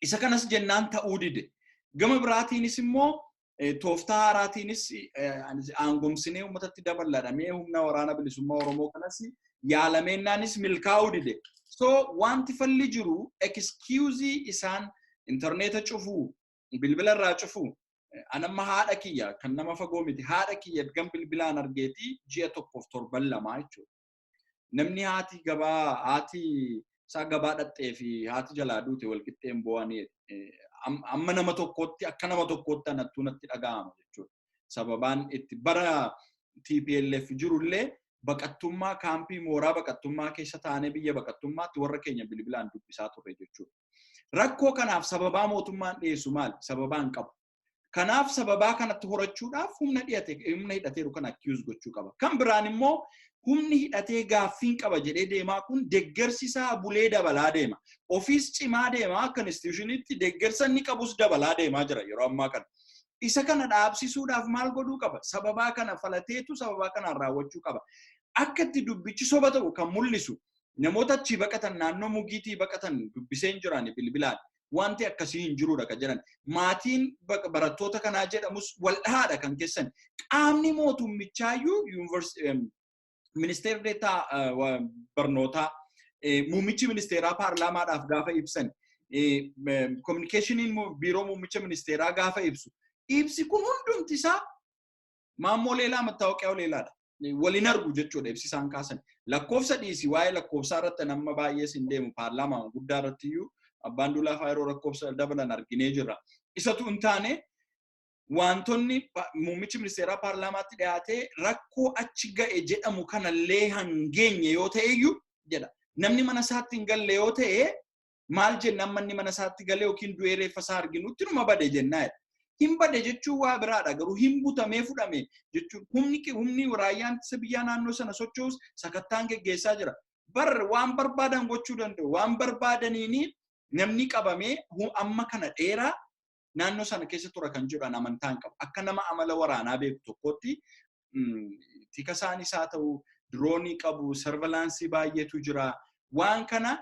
isa kanas jennaan ta'uu dide. Gama biraatiinis immoo tooftaa haaraatiinis aangomsinee uummatatti daballadhamee humna Waraana Bilisummaa Oromoo kanas yaalameennaanis milkaa'uu dide. So wanti falli jiru excuse isaan intarneeta cufuu, bilbila irraa cufuu, anamma haadha kiyya kan nama fagoo miti, haadha kiyya ergan bilbilaan argeetii ji'a tokkoof torban lamaa jechuudha. Namni haati gabaa haati isaa gabaa dhaxxee fi haati jalaa duute wal qixxeen bo'anii amma nama tokkootti akka nama tokkootti anattuu natti dhaga'ama jechuudha. Sababaan itti bara TPLF jirullee baqattummaa kaampii mooraa baqattummaa keessa taanee biyya baqattummaatti warra keenya bilbilaan dubbisaa turre jechuudha. Rakkoo kanaaf sababaa mootummaan dhiyeessu maali? Sababaa hin qabu. Kanaaf sababaa kanatti horachuudhaaf humna dhiyate humna hidhateeru kana accuse gochuu qaba. Kan biraan immoo humni hidhatee gaaffiin qaba jedhee deemaa kun deeggarsi isaa bulee dabalaa deema. Ofiis cimaa deema, akka institutionitti deeggarsa inni qabus dabalaa deemaa jira yeroo ammaa kana. Isa kana dhaabsisuudhaaf maal godhuu qaba? Sababaa kana falateetu sababaa kanaan raawwachuu qaba. Akka itti dubbichi soba ta'u kan mul'isu, namoota achii baqatan, naannoo Mugiitii baqatan dubbiseen jiran bilbilaan, wanti akkasii hin jirudha kan jedhan. Maatiin barattoota kanaa jedhamus wal dhahaadha kan keessan. Qaamni mootummichaayyuu, ministeerri deetaa barnootaa, muummichi ministeeraa paarlaamaadhaaf gaafa ibsan, communicationiin biiroo muummicha ministeeraa gaafa ibsu, ibsi kun hundumti isaa maammoo leelaa mattaawoqiyaa leelaadha. Waliin argu jechuudha ibsi isaan kaasan. Lakkoofsa dhiisi, waa'ee lakkoofsaa irratti nama baay'ee sin deemu, paarlaamaa guddaa irratti iyyuu abbaan duulaa fa'aa yeroo lakkoofsa dabalan arginee jirra. Isatu hin taane, wantoonni muummichi ministeeraa paarlaamaatti dhiyaatee rakkoo achi ga'e jedhamu kanallee hangeenye yoo ta'e iyyuu jedha. Namni mana isaatti hin galle yoo ta'e maal jenna? Manni mana isaatti galee yookiin du'ee reeffa isaa arginutti numa bade jennaa jedha. Hin bade jechuun waa biraadha, garuu hin butamee fudhame jechuun humni raayyaan ittisa biyyaa naannoo sana socho'us sakattaan geggeessaa jira. Bar waan barbaadan gochuu danda'u. Waan barbaadaniini namni qabamee amma kana dheeraa naannoo sana keessa tura kan jedhan amantaa hin qabu. Akka nama amala waraanaa beeku tokkotti, tika isaanis haa ta'u, diroonii qabu, surveillance baay'eetu jira. Waan kana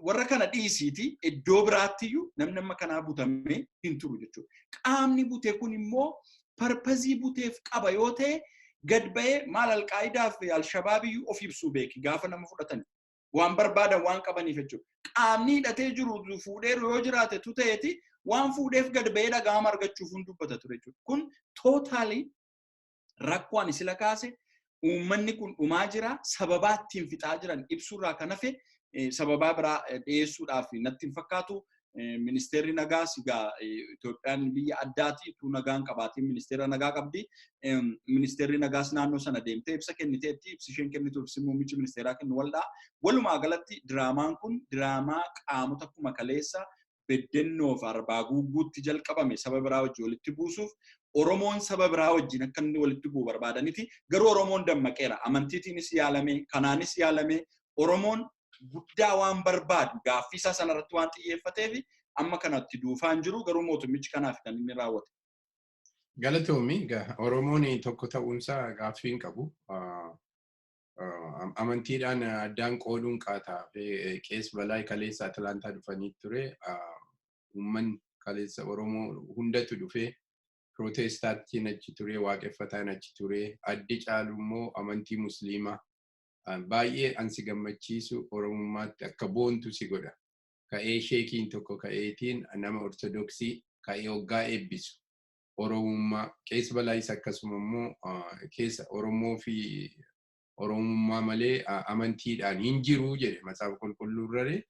warra kana dhiisiiti, iddoo biraattiyyuu namni amma kanaa butamee hin turu jechuudha. Qaamni bute kun immoo purpose buteef qaba yoo ta'e, gad ba'ee maal Alqaayidaa fi Alshabaabiyyuu of ibsuu beeki gaafa nama fudhatan. Waan barbaadan waan qabaniif jechuudha. Qaamni hidhatee jiru fuudheeru yoo jiraate tu ta'eeti, waan fuudheef gad ba'ee dhaga'ama argachuuf hin dubbata ture jechuudha. Kun totally rakkoo ani sila kaase, uummanni kun dhumaa jira, sababaa ittiin fixaa jiran ibsuurraa kan hafe sababaa biraa dhiyeessuudhaaf natti hin fakkaatu. Ministeerri nagaas egaa, Itoophiyaan biyya addaati, utuu nagaan qabaatiin ministeera nagaa qabdi. Ministeerri nagaas naannoo sana deemtee ibsa kenniteetti, ibsi isheen kennitu ibsi muummichi ministeeraa kennu waldhaa. Walumaa galatti diraamaan kun diraamaa qaamota akkuma kaleessa Beddennoo fi Arbaa Guugguutti jalqabame saba biraa wajjin walitti buusuuf, Oromoon saba biraa wajjin akka inni walitti bu'u barbaadaniiti. Garuu Oromoon dammaqeera. Amantiitiinis yaalame, kanaanis yaalame. Oromoon guddaa waan barbaadu gaaffii isaa sanarratti waan xiyyeeffateef amma kanatti duufaan jiru, garuu mootummichi kanaaf kan inni raawwate. Galatoomi, Oromoon tokko ta'uunsaa gaaffii hin qabu. Amantiidhaan addaan qooduun qaataa. Qees Balaa kaleessa Atlaantaa dhufanii ture. Uummanni kaleessa Oromoo hundatu dhufee pirootestaantiin achi ture, waaqeffataan achi ture. Addi caalu immoo amantii Musliimaa. Baay'ee ansi gammachiisu, Oromummaatti akka boontu si godha. Ka'ee sheekiin tokko ka'eetiin nama Ortodoksii ka'ee hoggaa eebbisu. Oromummaa Qees Balaayis akkasuma immoo keessa Oromoo fi Oromummaa malee amantiidhaan hin jiru jedhe Macaafa Qulqulluu irra.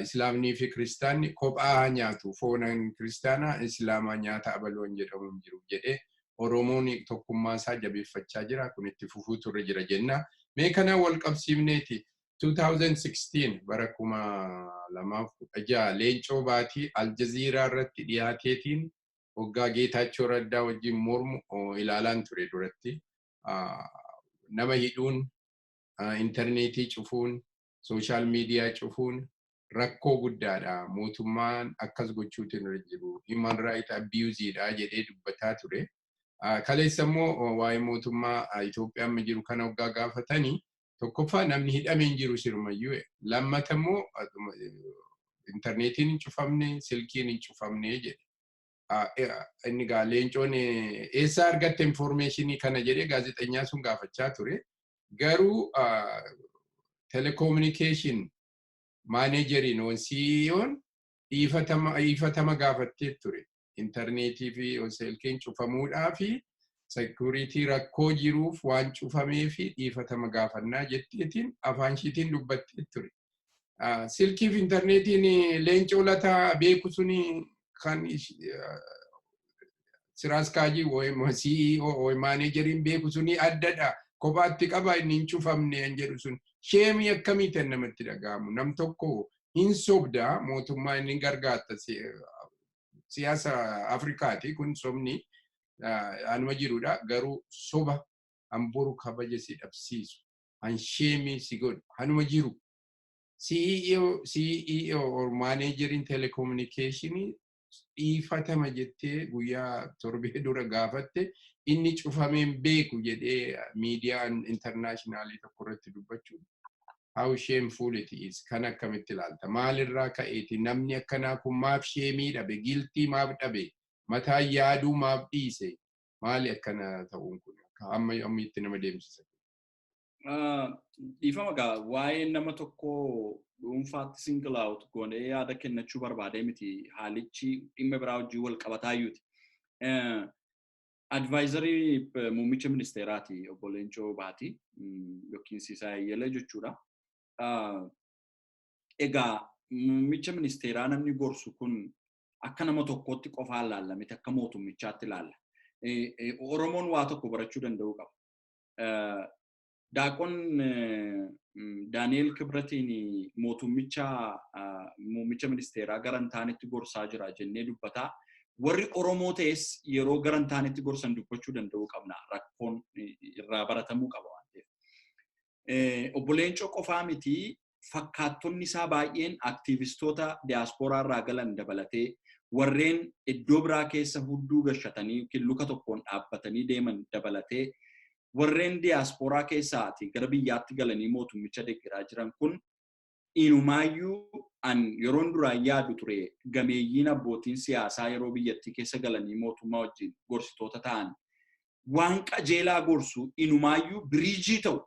Islaamnii fi Kiristaanni kophaa nyaatu, foonan Kiristaanaa Islaamaa nyaata abaloon jedhamu hin jiru jedhee, Oromoon tokkummaa isaa jabeeffachaa jira. Kun itti fufuu turre jira jenna. Mee kana wal qabsiifneeti, 2016, bara 2016, Leencoo Baatii Aljaziiraa irratti dhiyaateetiin waggaa Geetaachoo Raddaa wajjin mormu ilaalaan ture duratti. Nama hidhuun, intarneetii cufuun, social media cufuun rakkoo guddaadha. Mootummaan akkas gochuutiin irra jiru. Human right abuseedha jedhee dubbataa ture. Kaleessa immoo waa'ee mootummaa Itoophiyaa amma jiru kana waggaa gaafatanii, tokkoffaa namni hidhamee hin jiru sirumayyuu. Lammata immoo intarneetiin hin cufamne, silkiin hin cufamne jedhe. Inni gaa Leencoon eessaa argatte information kana jedhee gaazexeessaa sun gaafachaa ture. Garuu telecommunication manageriin CEO'n dhiifatama gaafattee ture. Intarneetii fi silkiin cufamuudhaa fi security rakkoo jiruuf waan cufamee fi dhiifatama gaafannaa jetteetiin afaan ishiitiin dubbattee ture. Silkii fi intarneetiin Leencoo Lataa beeku suni kan siraaskaajii CEO manageriin beeku suni addadha. Kophaatti qaba inni hin cufamne kan jedhu sun shame akkamii tan namatti dhaga'amu? Nam tokko hin sobdaa, mootummaa inni gargaarta. Siyaasa Afrikaati kun sobni anuma jirudha. Garuu soba han boru kabaja si dhabsiisu, han shame si godhu, hanuma jiru. CEO or manageriin telecommunicationii dhiifatama jettee guyyaa torbee dura gaafatte, inni cufameen beeku jedhee miidiyaan internationalii tokko irratti dubbachuu, how shameful it is. Kan akkamitti ilaalta? Maalirraa ka'eeti namni akkanaa kun? Maaf shame dhabe? Guilty maaf dhabe? Mataa yaaduu maaf dhiise? Maali akkana ta'uun kun amma ammitti nama deemsisa? Dhiifama gaa, waa'ee nama tokko dhuunfaatti single out goonee yaada kennachuu barbaadee miti, haalichi dhimma biraa wajjin wal qabataayyuuti. Advisorii muummicha ministeeraati obbo Leencoo Baatii yookiin Siisaa Ayyelee jechuudha. Egaa muummicha ministeeraa namni gorsu kun akka nama tokkootti qofaan ilaalla miti, akka mootummichaatti ilaalla. Oromoon waa tokko barachuu danda'uu qaba. Daaqon Daani'el Kibratiin mootummicha muummicha ministeeraa gara hin taanetti gorsaa jira jennee dubbataa. Warri Oromoo ta'es yeroo gara hin taanetti gorsan dubbachuu danda'uu qabna. Rakkoon irraa baratamuu qaba waan ta'eef. Obbo Leencoo qofaa miti, fakkaattonni isaa baay'een aktiivistoota diyaaspooraa irraa galan dabalatee, warreen iddoo biraa keessa hudduu gashatanii yookiin luka tokkoon dhaabbatanii deeman dabalatee, warreen diyaaspooraa keessaati gara biyyaatti galanii mootummicha deeggaraa jiran kun, inumaayyuu an yeroon duraan yaadu ture, gameeyyiin abbootiin siyaasaa yeroo biyyattii keessa galanii mootummaa wajjin gorsitoota ta'an waan qajeelaa gorsu, inumaayyuu bridge ta'u,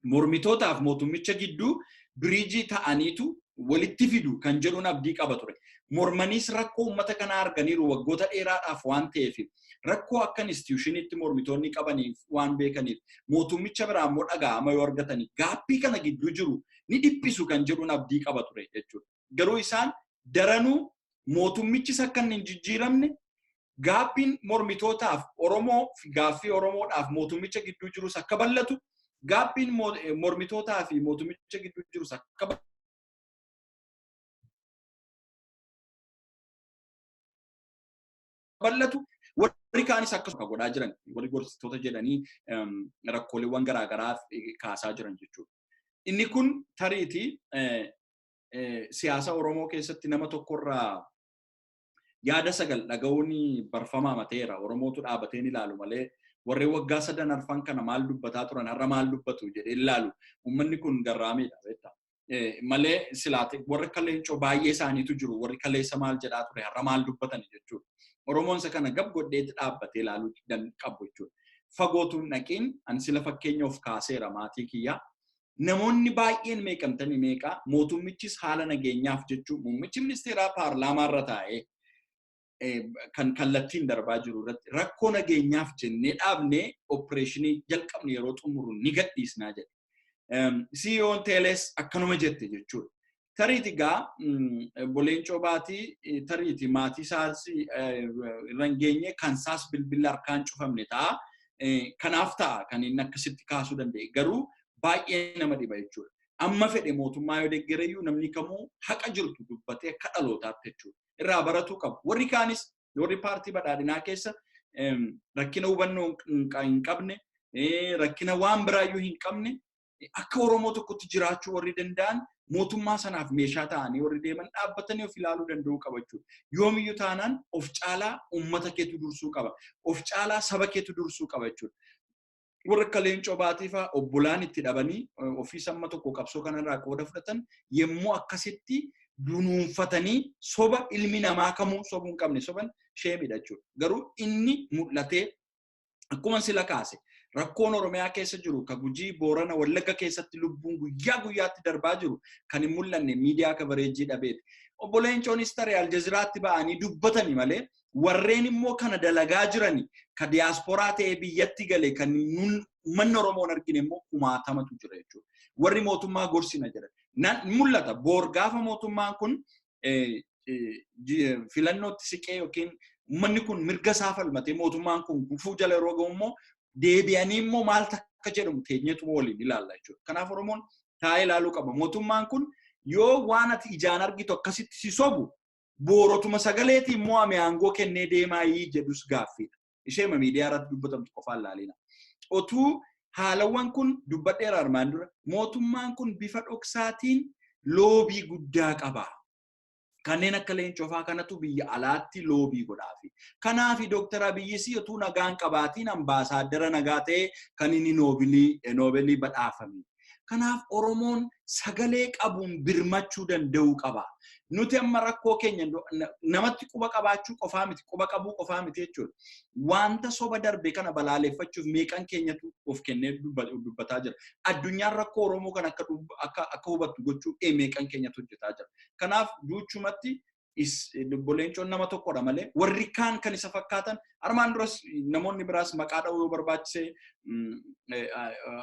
mormitootaaf mootummicha gidduu bridge ta'aniitu walitti fidu kan jedhuun abdii qaba ture. Mormaniis rakkoo uummata kanaa arganiiru waggoota dheeraadhaaf waan ta'eef, rakkoo akka institutionitti mormitoonni qabaniif waan beekaniif, mootummicha biraa immoo dhaga'ama yoo argatanii gapii kana gidduu jiru ni dhiphisu kan jedhuun abdii qaba ture jechuudha. Garuu isaan daranuu mootummichis akka hin jijjiiramne, gapiin mormitootaaf Oromoo, gaaffii Oromoodhaaf mootummicha gidduu jirus akka bal'atu, gapiin mormitootaa fi mootummicha gidduu jirus akka bal'atu, warri kaanis akkasuma godhaa jiran, warri gorsitoota jedhanii rakkooleewwan garaagaraa kaasaa jiran jechuudha. Inni kun tariitii siyaasa Oromoo keessatti nama tokkorraa yaada sagal dhaga'uun barfamaa mateera. Oromootu dhaabateen ilaalu malee, warreen waggaa sadan arfan kana maal dubbataa turan, har'a maal dubbatu jedhee ilaalu. Uummanni kun garraamiidha beektaa. Malee silaate warri akka Leencoo baay'ee isaaniitu jiru, warri kaleessa maal jedhaa ture, har'a maal dubbatan jechuudha. Oromoon isa kana gab godheetti dhaabbatee ilaaluu qabu jechuudha. Fagootuun dhaqiin, ani sila fakkeenya of kaaseera, maatii kiyyaa. Namoonni baay'een meeqamtanii meeqaa mootummichis haala nageenyaaf jechuun muummichi ministeeraa paarlaamaa irra taa'ee kan kallattiin darbaa jiru irratti rakkoo nageenyaaf jennee dhaabnee operationii jalqabne yeroo xumuru ni gadhiisnaa jedhe. CEO'n Teelees akkanuma jette jechuudha. Tariiti gaa Leencoo Baatii tariiti maatii isaas irra hin geenye, kan isaas bilbilli harkaan cufamne ta'a. Kanaaf ta'a kan inni akkasitti kaasuu danda'e. Garuu baay'ee nama dhiba jechuudha. Amma fedhe mootummaa yoo deeggareyyuu, namni kamuu haqa jirtu dubbatee akka dhalootaatti jechuudha. Irraa baratuu qabu. Warri kaanis, warri paartii badhaadhinaa keessa rakkina hubannoo hin qabne, rakkina waan biraayyuu hin qabne, akka Oromoo tokkotti jiraachuu warri danda'an, mootummaa sanaaf meeshaa ta'anii warri deeman dhaabbatanii of ilaaluu danda'uu qaba jechuudha. Yoomiyyuu taanaan of caalaa uummata keetu dursuu qaba. Of caalaa saba keetu dursuu qaba jechuudha. Warra akka Leencoo Baatii fa'aa obbolaan itti dhabanii ofii samma tokko qabsoo kanarraa qooda fudhatan yommuu akkasitti dunuunfatanii soba ilmi namaa kamuu sobuu hin qabne soban, shameidha jechuudha. Garuu inni mul'atee akkuma sila kaase, rakkoon Oromiyaa keessa jiru, ka Gujii, Boorana, Wallagga keessatti lubbuun guyyaa guyyaatti darbaa jiru kan hin mul'anne miidiyaa coverage dhabeeti. Obbo Leencoonis taree Aljazeeraatti ba'anii dubbatani malee, warreen immoo kana dalagaa jirani, ka diyaasporaa ta'ee biyyatti gale, kan uummanni Oromoon argine immoo kumaatamatu jira jechuudha. Warri mootummaa gorsina jedhan. Mul'ata. Boor gaafa mootummaan kun filannootti siqee yookiin uummanni kun mirga isaa falmatee mootummaan kun gufuu jala yeroo ga'u immoo, deebi'anii immoo maal akka jedhamu teenyeetuma waliin ilaalla jechuudha. Kanaaf Oromoon taa'ee ilaaluu qaba. Mootummaan kun yoo waan ati ijaan argitu akkasitti si sobu, Boorotuma sagaleetiin mo'ame aangoo kennee deemaa jedhus gaaffiidha. Isheema miidiyaa irratti dubbatamtu qofaan ilaalina. Otuu haalawwan kun dubbadheera armaan dura, mootummaan kun bifa dhoksaatiin lobby guddaa qaba. Kanneen akka Leencoo fa'aa kanatu biyya alaatti lobby godhaafi. Kanaafi Dooktar Abiyyis utuu nagaan qabaatiin ambaasaaddara nagaa ta'ee kan inni noobilii badhaafame. Kanaaf Oromoon sagalee qabuun birmachuu danda'uu qaba. Nuti amma rakkoo keenya namatti quba qabaachuu qofaa miti, quba qabuu qofaa miti jechuudha. Wanta soba darbe kana balaaleffachuuf meeqan keenyatu of kennee dubbataa jira. Addunyaan rakkoo Oromoo kana akka hubattu gochuu meeqan keenyatu hojjetaa jira. Kanaaf duuchumatti Obbo Leencoon nama tokkodha malee warri kaan kan isa fakkaatan armaan duras namoonni biraas maqaa dha'uu yoo barbaachise,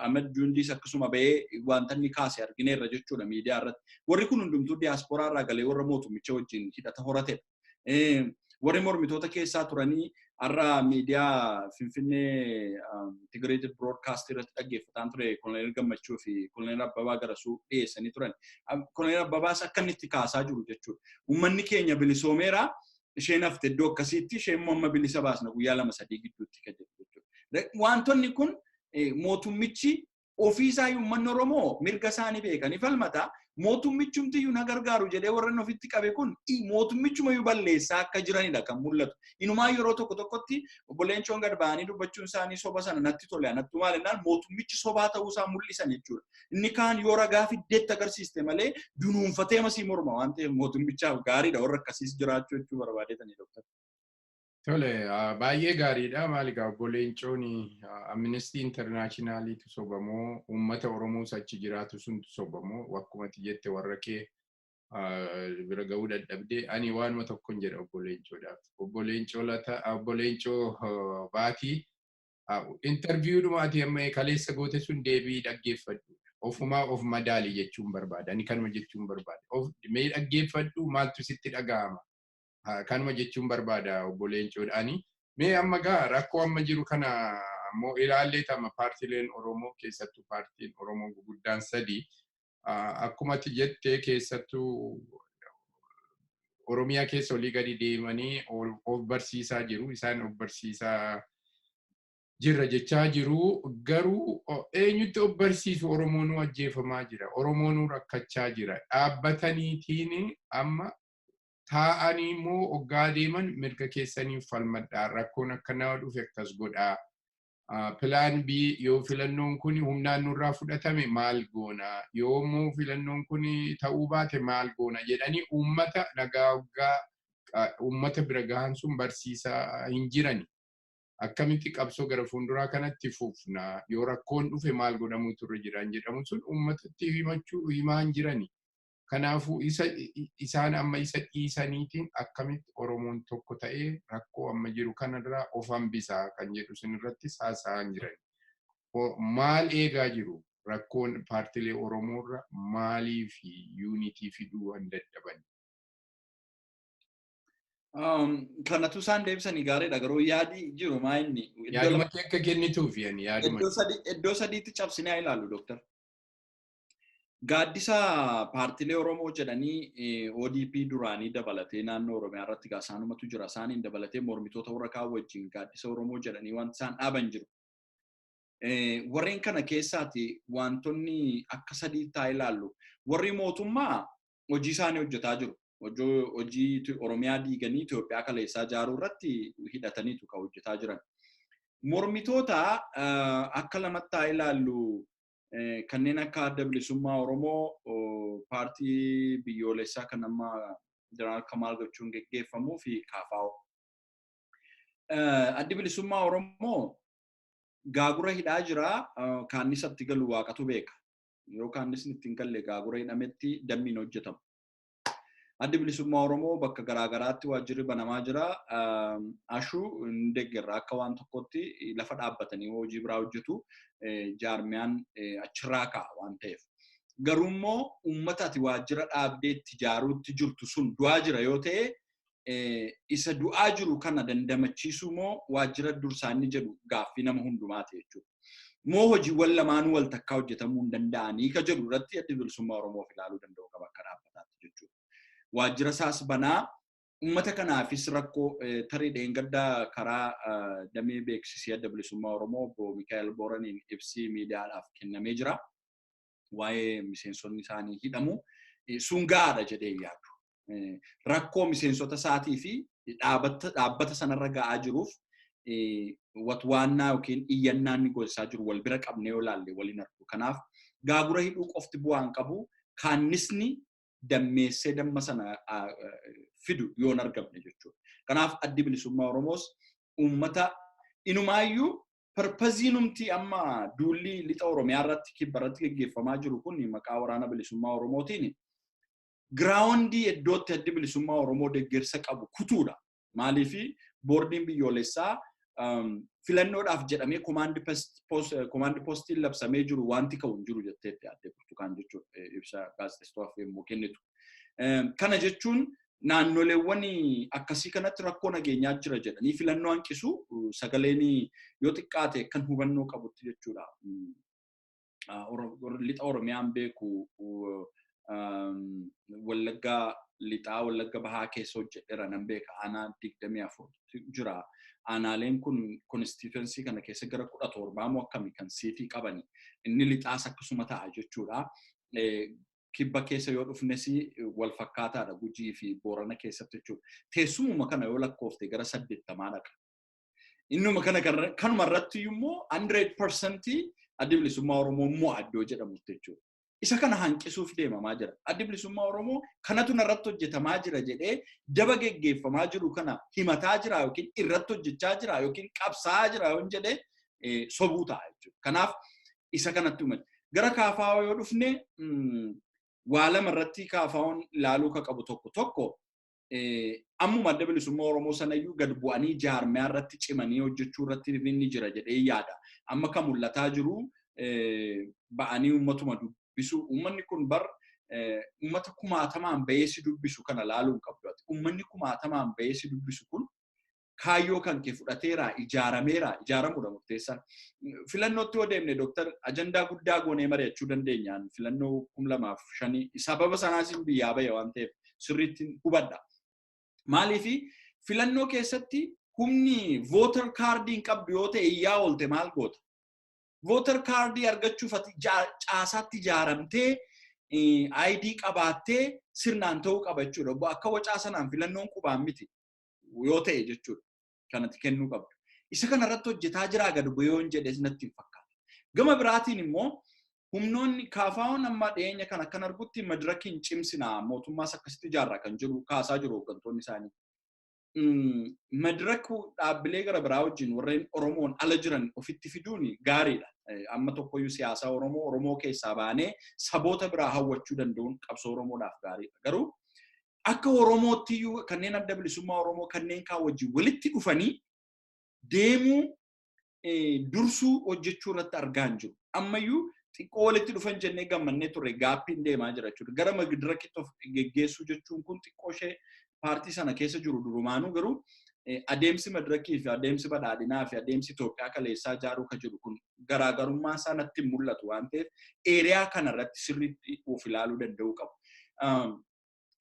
Ahmed Jundiis akkasuma bahee wanta inni kaase argineerra jechuudha miidiyaa irratti. Warri kun hundumtuu diyaasporaa irraa galee warra mootummicha wajjin hidhata horatedha. Warri mormitoota keessaa turanii har'a miidiyaa Finfinnee Integrated Broadcast irratti dhaggeeffataan ture, Koloneel Gammachuu fi Koloneel Abbabaa Garasuu dhiyeessanii turan. Koloneel Abbabaas akka inni itti kaasaa jiru jechuudha. Uummanni keenya bilisoomeera, isheen hafte iddoo akkasiitti, isheen immoo amma bilisa baasna guyyaa 2-3 gidduutti kan jedhu jechuudha. Wantoonni kun mootummichi ofiisaa, uummanni Oromoo mirga isaanii beekanii falmata. Mootummichumtiyyuu na gargaaru jedhee warra inni ofitti qabe kun mootummichumayyuu balleessaa akka jiranidha kan mul'atu. Inumaa yeroo tokko tokkotti Obbo Leencoon gad ba'anii dubbachuun isaanii soba sana natti tole, natti maal jennaan mootummichi sobaa ta'uusaa mul'isan jechuudha. Inni kaan yoo ragaa fiddeetti agarsiiste malee dunuunfatee masii morma waan ta'eef, mootummichaaf gaariidha warra akkasiis jiraachuu jechuu barbaadetanii, Dooktar. Tole, baay'ee gaariidha. Maali egaa, Obbo Leencoon Amnesty Internationaliitu sobamoo, uummata Oromoos achi jiraatu suntu sobamoo, akkuma ati jette warra kee bira ga'uu dadhabdee, ani waanuma tokkon jedha Obbo Leencoodhaaf. Obbo Leencoo Lata, Obbo Leencoo Baatii, interviewdhuma ati amma kaleessa goote sun deebii dhaggeeffadhu. Ofumaa of madaali jechuun barbaada. Ani kanuma jechuun barbaada. Of mee dhaggeeffadhu, maaltu sitti dhaga'ama? Kanuma jechuun barbaada Obbo Leencoodhaani. Mee amma gaa rakkoo amma jiru kana ammoo ilaallee tama, paartiileen Oromoo, keessattuu paartiin Oromoo guguddaan sadi, akkuma ati jettee, keessattuu Oromiyaa keessa olii gadi deemanii of barsiisaa jiru. Isaan of barsiisaa jirra jechaa jiru. Garuu eenyutti of barsiisu? Oromoonuu ajjeefamaa jira. Oromoonuu rakkachaa jira. Dhaabbataniitiin amma taa'anii immoo hoggaa deeman mirga keessaniif falmadhaa. Rakkoon akkanaa dhufe akkas godhaa. Plan B, yoo filannoon kun humnaan nurraa fudhatame maal goona? Yoo immoo filannoon kun ta'uu baate maal goona? Jedhanii uummata nagaa hoggaa uummata bira gahan sun barsiisaa hin jirani. Akkamitti qabsoo gara fuulduraa kanatti fufna? Yoo rakkoon dhufe maal godhamuutu irra jiran jedhamu sun uummatatti himachuu himaa hin jirani. Kanaafuu isa isaan amma isa dhiisaniitiin akkamitti Oromoon tokko ta'ee rakkoo amma jiru kanarraa of hambisaa kan jedhu sun irratti haasa'aa hin jiran. Maal eegaa jiru? Rakkoon paartilee Oromoorra maalii fi unity fiduu waan dadhaban? Kanatu isaan deebisanii gaariidha, garuu yaadi jiru maa inni? Yaaduma kee akka kennituuf yani yaaduma. Iddoo sadiitti cabsinee haa ilaallu, Dooktar. Gaaddisa paartilee Oromoo jedhanii ODP duraanii dabalatee naannoo Oromiyaa irratti gaa isaanumatu jira. Isaaniin dabalatee mormitoota warra kaan wajjin gaaddisa Oromoo jedhanii wanti isaan dhaaban jiru. Warreen kana keessaati wantoonni akka sadiitti haa ilaallu. Warri mootummaa hojii isaanii hojjetaa jiru. Hojii Oromiyaa diiganii Itoophiyaa kaleessaa ijaaruu irratti hidhataniitu kan hojjetaa jiran. Mormitoota akka lamatti haa ilaallu. Kanneen akka Adda Bilisummaa Oromoo, paartii biyyoolessaa kan amma Jeneraal Kamaal gochuun geggeeffamuu fi KFO. Addi Bilisummaa Oromoo gaagura hidhaa jira. Kaannisa itti galu waaqatu beeka. Yoo kaannisni itti hin galle, gaagura hidhametti dammiin hojjetamu. Addi Bilisummaa Oromoo bakka garaagaraatti waajjirri banamaa jira. Ashuu hin deeggarra, akka waan tokkotti lafa dhaabbatanii hojii biraa hojjetu, jaarmiyaan achirraa ka'a waan ta'eef. Garuu immoo uummata ati waajjira dhaabdee itti ijaaruutti jirtu sun du'aa jira yoo ta'e, isa du'aa jiru kana dandamachiisuu moo waajjira dursaa inni jedhu gaaffii nama hundumaati jechuudha. Moo hojiiwwan lamaanuu wal takkaa hojjetamuu hin danda'anii ka jedhu irratti Addi Bilisummaa Oromoof ilaaluu danda'u qaba akka dhaabbataatti jechuudha. Waajjira isaas banaa Uummata kanaafis rakkoo tarii dheengaddaa karaa damee beeksisii Adda Bilisummaa Oromoo obbo Mikaa'el Booraniin ibsi miidiyaadhaaf kennamee jira. Waa'ee miseensonni isaanii hidhamu sun gahaadha jedhee yaadu. Rakkoo miseensota isaatii fi dhaabbata sanarra ga'aa jiruuf watwaannaa yookiin iyyannaa inni gochaa jiru wal bira qabnee yoo ilaalle waliin argu. Kanaaf gaagura hidhuu qofti bu'aa hin qabu. Kaannisni dammeessee damma sana fidu yoo hin argamne jechuudha. Kanaaf Addi Bilisummaa Oromoos uummata inumaayyuu purposeiinumti amma duulli lixa Oromiyaa irratti, kibba irratti geggeeffamaa jiru kun maqaa Waraana Bilisummaa Oromootiin groundii iddootti Addi Bilisummaa Oromoo deeggarsa qabu kutuudha. Maaliif boordiin biyyoolessaa filannoodhaaf jedhamee command postiin labsamee jiru wanti ka'u hin jiru jetteetti Aadde Burtukaan jechuudha, ibsa gaazexeessitootaaf yommuu kennitu. Kana jechuun naannoleewwan akkasii kanatti rakkoo nageenyaa jira jedhanii filannoo hanqisu sagaleen yoo xiqqaate kan hubannoo qabutti jechuudha. Lixa Oromiyaan beeku, Wallaggaa Lixaa, Wallagga Bahaa keessa hojjedheera, nan beeka, aanaa 24 jira. Aanaaleen kun constituency kana keessa gara 17 moo akkami kan seatii qabani. Inni lixaas akkasuma ta'a jechuudha. Kibba keessa yoo dhufnes wal fakkaataadha, Gujii fi Boorana keessatti jechuudha. Teessumuma kana yoo lakkoofte gara 80 dhaqa. Innuma kana kanuma irratti immoo 100% Addi Bilisummaa Oromoo immoo iddoo jedhamutti jechuudha. Isa kana hanqisuuf deemamaa jira. Addi Bilisummaa Oromoo kanatu narratti hojjetamaa jira jedhee daba geggeeffamaa jiru kana himataa jira yookiin irratti hojjechaa jira yookiin qabsaa'aa jira yoo jedhee sobuu ta'a jechuudha. Kanaaf isa kanatti uumame. Gara KFO yoo dhufne, waa lama irratti KFO'n ilaaluu ka qabu. Tokko tokko, ammuma Adda Bilisummaa Oromoo sanayyuu gad bu'anii jaarmiyaa irratti cimanii hojjechuu irratti inni jira jedhee yaada. Amma kan mul'ataa jiru ba'anii uummatuma dubbisu. Uummanni kun bar uummata kumaatamaan bahee si dubbisu kana laaluu hin qabdu. Uummanni kumaatamaan bahee si dubbisu kun kaayyoo kan kee fudhateera, ijaarameera, ijaaramuudha murteessaan. Filannootti yoo deemne, dooktar, ajandaa guddaa goonee mari'achuu dandeenyaan filannoo 2005 sababa sanaas biyyaa bahe waan ta'eef sirriitti hubadha. Maaliifi filannoo keessatti humni voter cardii hin qabdu yoo ta'e iyyaa oolte maal goota? Voter cardii argachuuf ati caasaatti ijaaramtee, ID qabaattee sirnaan ta'uu qaba jechuudha. Akka wacaa sanaan filannoon qubaan miti yoo ta'e jechuudha. Kanatti kennuu qabdu. Isa kanarratti hojjetaa jiraa gad bu'ee yoon jedhe natti hin fakkaatu. Gama biraatiin immoo humnoonni KFO'n amma dhiyeenya kan akkan argutti madirakiin cimsinaa, mootummaas akkasitti ijaarraa kan jiru kaasaa jiru hooggantoonni isaanii. Madiraku dhaabbilee gara biraa wajjin warreen Oromoon ala jiran ofitti fiduun gaariidha. Amma tokkoyyuu siyaasa Oromoo Oromoo keessaa baanee saboota biraa hawwachuu danda'uun qabsoo Oromoodhaaf gaariidha. Garuu akka Oromootti iyyuu kanneen Adda Bilisummaa Oromoo kanneen kaan wajjin walitti dhufanii deemuu dursuu hojjechuu irratti argaa hin jiru. Ammayyuu xiqqoo walitti dhufan jennee gammannee turre, gapiin deemaa jira jechuudha. Gara madirakitti of geggeessuu jechuun kun xiqqoo ishee paartii sana keessa jiru durumaanuu, garuu adeemsi madirakii fi adeemsi badhaadhinaa fi adeemsi Itoophiyaa kaleessaa ijaaruu ka jiru kun garaagarummaan isaa natti hin mul'atu waan ta'eef area kanarratti sirriitti of ilaaluu danda'uu qabu.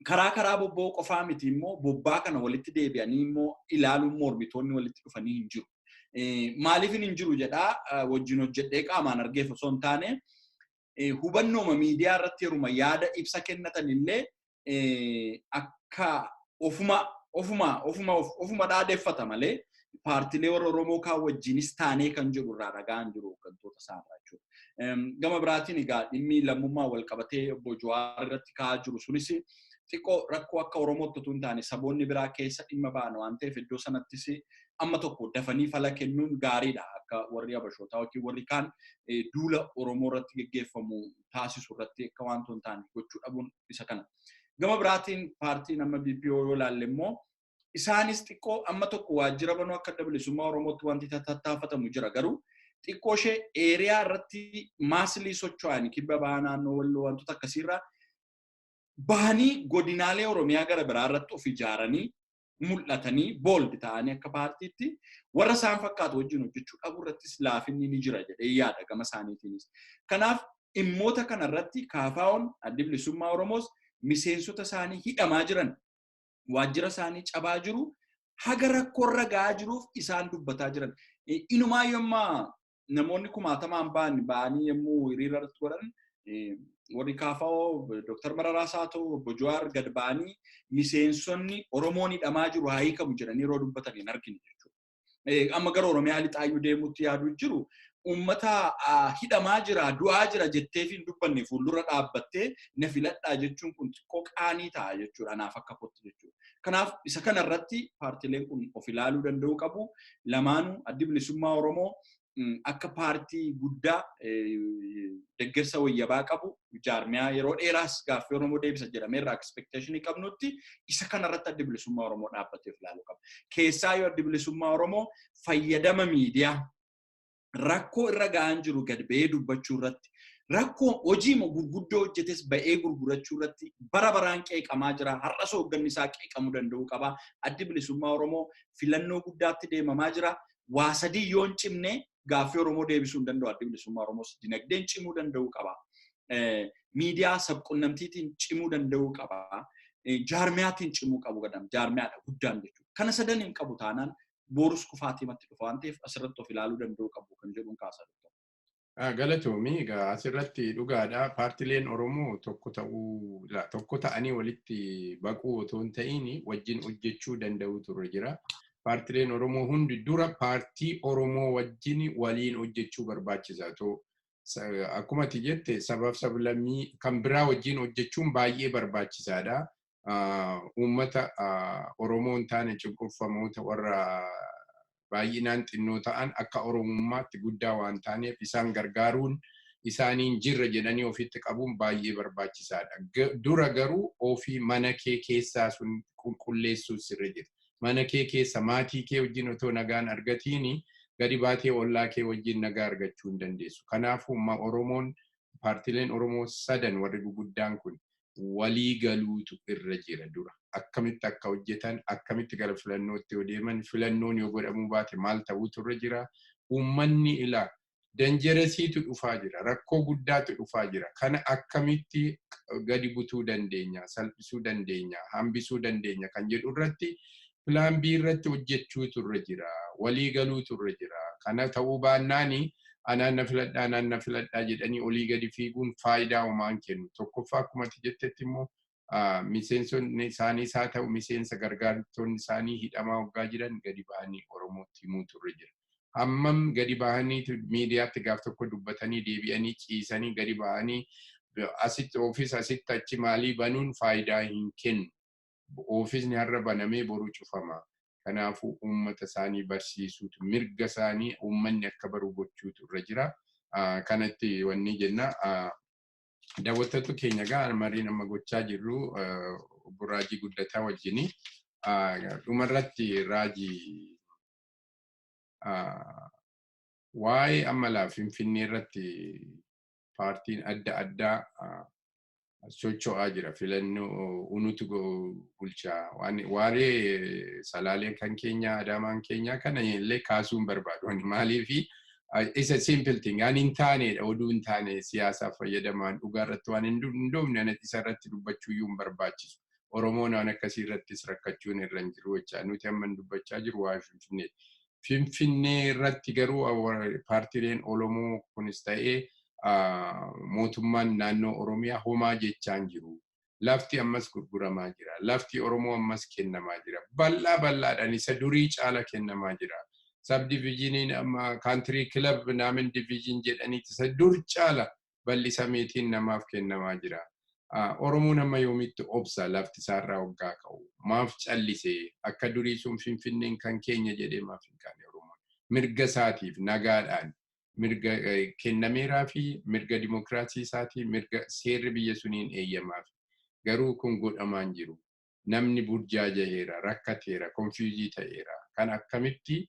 Karaa bobba'uu qofaa miti immoo, bobbaa kana walitti deebi'anii immoo ilaaluun mormitoonni walitti dhufanii hin jiru. Maaliif hin jiru jedhaa, wajjin hojjedhee qaamaan argeef osoo hin taane, hubannooma miidiyaa irratti yeruma yaada ibsa kennatan illee akka ofuma ofuma ofuma ofuma dhaadeffata malee paartilee warra Oromoo kaan wajjinis taanee kan jedhu irraa dhagaan jiru hooggantoota isaarraa jechuudha. Gama biraatiin egaa dhimmi lammummaa wal qabatee obbo Jawaar irratti ka'aa jiru sunis xiqqoo rakkoo akka Oromootti otoo hin taane saboonni biraa keessa dhimma ba'an waan ta'eef iddoo sanattis amma tokko dafanii fala kennuun gaariidha, akka warri Habashootaa yookiin warri kaan duula Oromoo irratti geggeeffamu taasisu irratti akka waan hin taane gochuu dhabuun isa kana. Gama biraatiin paartiin amma BPO yoo ilaalle immoo isaanis xiqqoo amma tokko waajjira banuu akka Adda Bilisummaa Oromootti wanti tattaafatamu jira, garuu xiqqoo ishee area irratti massly socho'an kibba bahaa, naannoo Walloo, wantoota akkasiirraa bahanii godinaalee Oromiyaa gara biraa irratti of ijaaranii mul'atanii bold ta'anii akka paartiitti warra isaan fakkaatu wajjin hojjechuu dhabuu irrattis laafinni ni jira jedhee yaada gama isaaniitiinis. Kanaaf dhimmoota kanarratti KFO'n, Addi Bilisummaa Oromoos miseensota isaanii hidhamaa jiran Waajjira isaanii cabaa jiru. Haga rakkoorra gahaa jiruuf isaan dubbataa jiran. Inumaa yommaa namoonni kumaatamaan ba'anii yommuu hiriira irratti godhan warri KFO Dr. Mararaas haa ta'u obbo Jawaar gad ba'anii miseensonni Oromoon hidhamaa jiru haa hiikamu jedhanii yeroo dubbatan hin argine jechuudha. Amma gara Oromiyaa lixaayyuu deemuutti yaaduu jiru. Uummata hidhamaa jira, du'aa jira jetteef hin dubbanne fuuldura dhaabbattee na filadhaa jechuun kun xiqqoo qaanii ta'a jechuudha anaaf akka kootti jechuudha. Kanaaf isa kanarratti paartileen kun of ilaaluu danda'uu qabu. Lamaanuu Addi Bilisummaa Oromoo akka paartii guddaa deeggarsa wayyabaa qabu jaarmiyaa yeroo dheeraas gaaffii Oromoo deebisa jedhamee irraa expectation qabnutti isa kanarratti Addi Bilisummaa Oromoo dhaabbatee of ilaaluu qaba. Keessaa yoo Addi Bilisummaa Oromoo fayyadama miidiyaa rakkoo irra ga'aan jiru gad ba'ee dubbachuu irratti rakkoo hojii gurguddoo hojjetes ba'ee gurgurachuu irratti bara baraan qeeqamaa jira. Har'as hoogganni isaa qeeqamuu danda'uu qaba. Addi Bilisummaa Oromoo filannoo guddaatti deemamaa jira. Waa sadii yoo hin cimne gaaffii Oromoo deebisuu hin danda'u. Addi Bilisummaa Oromoos dinagdeen cimuu danda'uu qaba. Miidiyaa sabqunnamtiitiin cimuu danda'uu qaba. Jaarmiyaatiin cimuu qabu gadam. Jaarmiyaadha guddaan jechuudha. Kana sadan hin qabu taanaan borus kufaatii matti dhufa waan ta'eef asirratti of ilaaluu danda'uu qabu kan jedhuun kaasaa doktor. Galatoomii egaa asirratti dhugaadha. Paartileen Oromoo tokko ta'uu tokko ta'anii walitti baquu otoo hin ta'in wajjin hojjechuu danda'u turre jira. Paartileen Oromoo hundi dura paartii Oromoo wajjin waliin hojjechuu barbaachisa. Akkuma ati jette sabaaf sablammii kan biraa wajjin hojjechuun baay'ee barbaachisaadha. Uummata Oromoo hin taane cunqurfamoota warra baay'inaan xinnoo ta'an akka Oromummaatti guddaa waan taaneef isaan gargaaruun isaaniin jirra jedhanii ofitti qabuun baay'ee barbaachisaadha. Dura garuu ofii mana kee keessaa sun qulqulleessuu sirra jira. Mana kee keessa maatii kee wajjin otoo nagaan argatiini gadi baatee ollaa kee wajjin nagaa argachuu hin dandeessu. Kanaafuu Oromoon paartileen Oromoo sadan warri guguddaan kun walii galuutu irra jira dura. Akkamitti akka hojjetan, akkamitti gara filannootti yoo deeman, filannoon yoo godhamuu baate maal ta'uutu irra jira. Uummanni ilaa danjeresiitu dhufaa jira, rakkoo guddaatu dhufaa jira. Kana akkamitti gadi butuu dandeenya, salphisuu dandeenya, hambisuu dandeenya kan jedhu irratti plan B irratti hojjechuutu irra jira, walii galuutu irra jira. Kana ta'uu baannaani anaan na filadhaa, anaan na filadhaa jedhanii olii gadi fiiguun faayidaa homaa hin kennu. Tokkoffaa akkuma ati jettetti immoo miseensonni isaaniis haa ta'u miseensa gargaartonni isaanii hidhamaa waggaa jiran gadi ba'anii Oromootti himuutu irra jira. Hammam gadi ba'anii miidiyaatti gaaf tokko dubbatanii deebi'anii ciisanii gadi ba'anii asitti ofiis asitti achi maalii banuun faayidaa hin kennu. Ofiisni har'a banamee boru cufama. Kanaafuu uummata isaanii barsiisuutu mirga isaanii uummanni akka baru gochuutu irra jira. Kanatti wanni jenna. Daawwattoota keenya egaa mariin amma gochaa jirru obbo Raajii Guddataa wajjini. Dhumarratti Raajii waa'ee ammalaa Finfinnee irratti paartiin adda addaa socho'aa jira. Filannoo unutu bulchaa. Waa'ee Salaalee kan keenya, Adaamaan keenya kana illee kaasuu hin barbaadu. Maaliifi isa simple thing ani hin taanedha oduu hin taane siyaasaaf fayyadamaan dhugaa irratti waan hin hundoofne isa irratti dubbachuu iyyuu hin barbaachisu. Oromoon waan akkasii irrattis rakkachuun irra hin jiru jechaa nuti amma dubbachaa jiru waa'ee Finfinnee. Finfinnee irratti garuu paartileen Oromoo kunis ta'ee mootummaan naannoo Oromiyaa homaa jechaa hin jiru. Lafti ammas gurguramaa jira. Lafti Oromoo ammas kennamaa jira. Bal'aa bal'aadhaan isa durii caala kennamaa jira. Subdivisioniin amma country club naamin division jedhaniiti isa dur caala bal'isameetiin namaaf kennamaa jira. Oromoon amma yoomitti obsa lafti isaarraa waggaa ka'u? Maaf callisee akka durii sun Finfinneen kan keenya jedhee maaf hin kaane Oromoon? Mirga isaatiif nagaadhaan mirga kennameeraa fi mirga dimokiraasii isaatii mirga seerri biyya suniin eeyyamaaf. Garuu kun godhamaa hin jiru. Namni burjaajaheera, rakkateera, confuse ta'eera. Kan akkamitti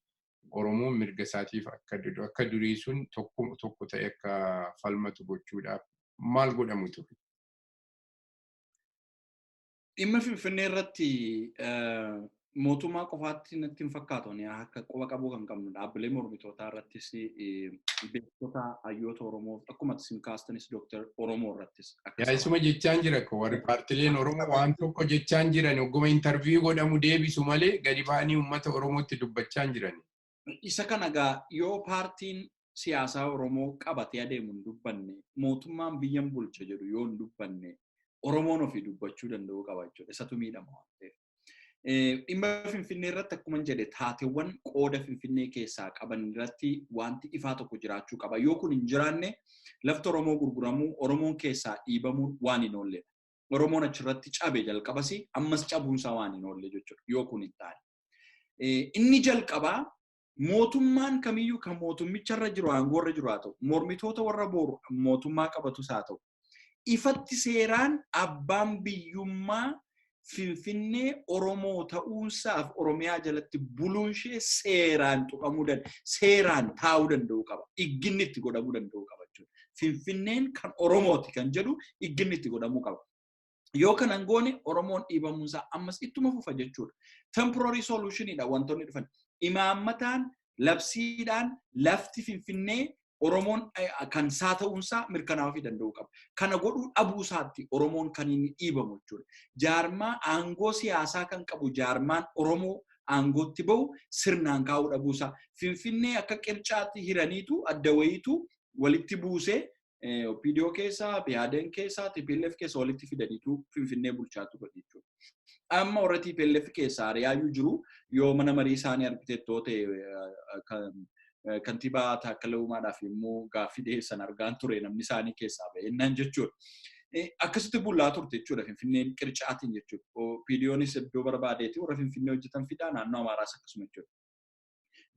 Oromoon mirga isaatiif akka durii sun tokko tokko ta'e akka falmatu gochuudhaaf maal godhamu ture? Dhimma Finfinnee irratti Mootummaa qofaatti natti hin fakkaatu. Ani akka quba qabuu kan qabnu dhaabbilee mormitootaa irrattis, beektota hayyoota Oromoo akkuma isin kaastanis Dooktar Oromoo irrattis. Yaa, isuma jechaan jira ko warri paartileen Oromoo waan tokko jechaan jiran, ogguma interview godhamu deebisu malee gadi ba'anii uummata Oromootti dubbachaa hin jiran. Isa kana egaa yoo paartiin siyaasaa Oromoo qabatee adeemu hin dubbanne, mootummaan biyyan bulcha jedhu yoo hin dubbanne, Oromoon ofii dubbachuu danda'uu qaba jechuudha. Isatu miidhama waan ta'eef. Dhimma Finfinnee irratti akkuma jedhe, taateewwan qooda Finfinnee keessaa qaban irratti wanti ifaa tokko jiraachuu qaba. Yoo kun hin jiraanne, lafti Oromoo gurguramuu, Oromoon keessaa dhiibamuun waan hin oolledha. Oromoon achirratti cabe jalqabas, ammas cabuunsaa waan hin oolle jechuudha yoo kun hin taane. Inni jalqabaa, mootummaan kamiyyuu kan mootummicharra jiru, aangoorra jiru haa ta'u, mormitoota warra boru mootummaa qabatus haa ta'u, ifatti seeraan abbaan biyyummaa Finfinnee Oromoo ta'uunsaaf Oromiyaa jalatti buluun ishee seeraan tuqamuu danda'a. Seeraan taa'uu danda'uu qaba. Igginni itti godhamuu danda'uu qaba jechuudha. Finfinneen kan Oromooti kan jedhu igginni itti godhamuu qaba. Yoo kanan goone, Oromoon dhiibamuunsaa ammas ittuma fufa jechuudha. Temporary solutionidha wantoonni dhufan. Imaammataan, labsiidhaan lafti Finfinnee Oromoon kan isaa ta'uunsaa mirkanaa'uu danda'uu qaba. Kana godhuu dhabuu isaatti Oromoon kan inni dhiibamu jechuudha. Jaarmaa aangoo siyaasaa kan qabu, jaarmaan Oromoo aangootti bahu sirnaan kaa'uu dhabuusaa. Finfinnee akka qircaatti hiraniitu adda wayiitu walitti buusee OPDO keessaa, BADN keessaa, TPLF keessaa walitti fidaniitu Finfinnee bulchaa turan jechuudha. Amma warra TPLF keessaa ari'aayyuu jiru. Yoo mana marii isaanii argiteettoo ta'e, kantiibaa Taakkala Uumaadhaaf yommuu gaaffii dhiyeessan argaan ture, namni isaanii keessaa ba'e jechuudha. Akkasitti bulaa turte jechuudha Finfinneen qircaatiin jechuudha. OPDOnis iddoo barbaadeeti warra Finfinnee hojjetan fidaa, naannoo Amaaraas akkasuma jechuudha.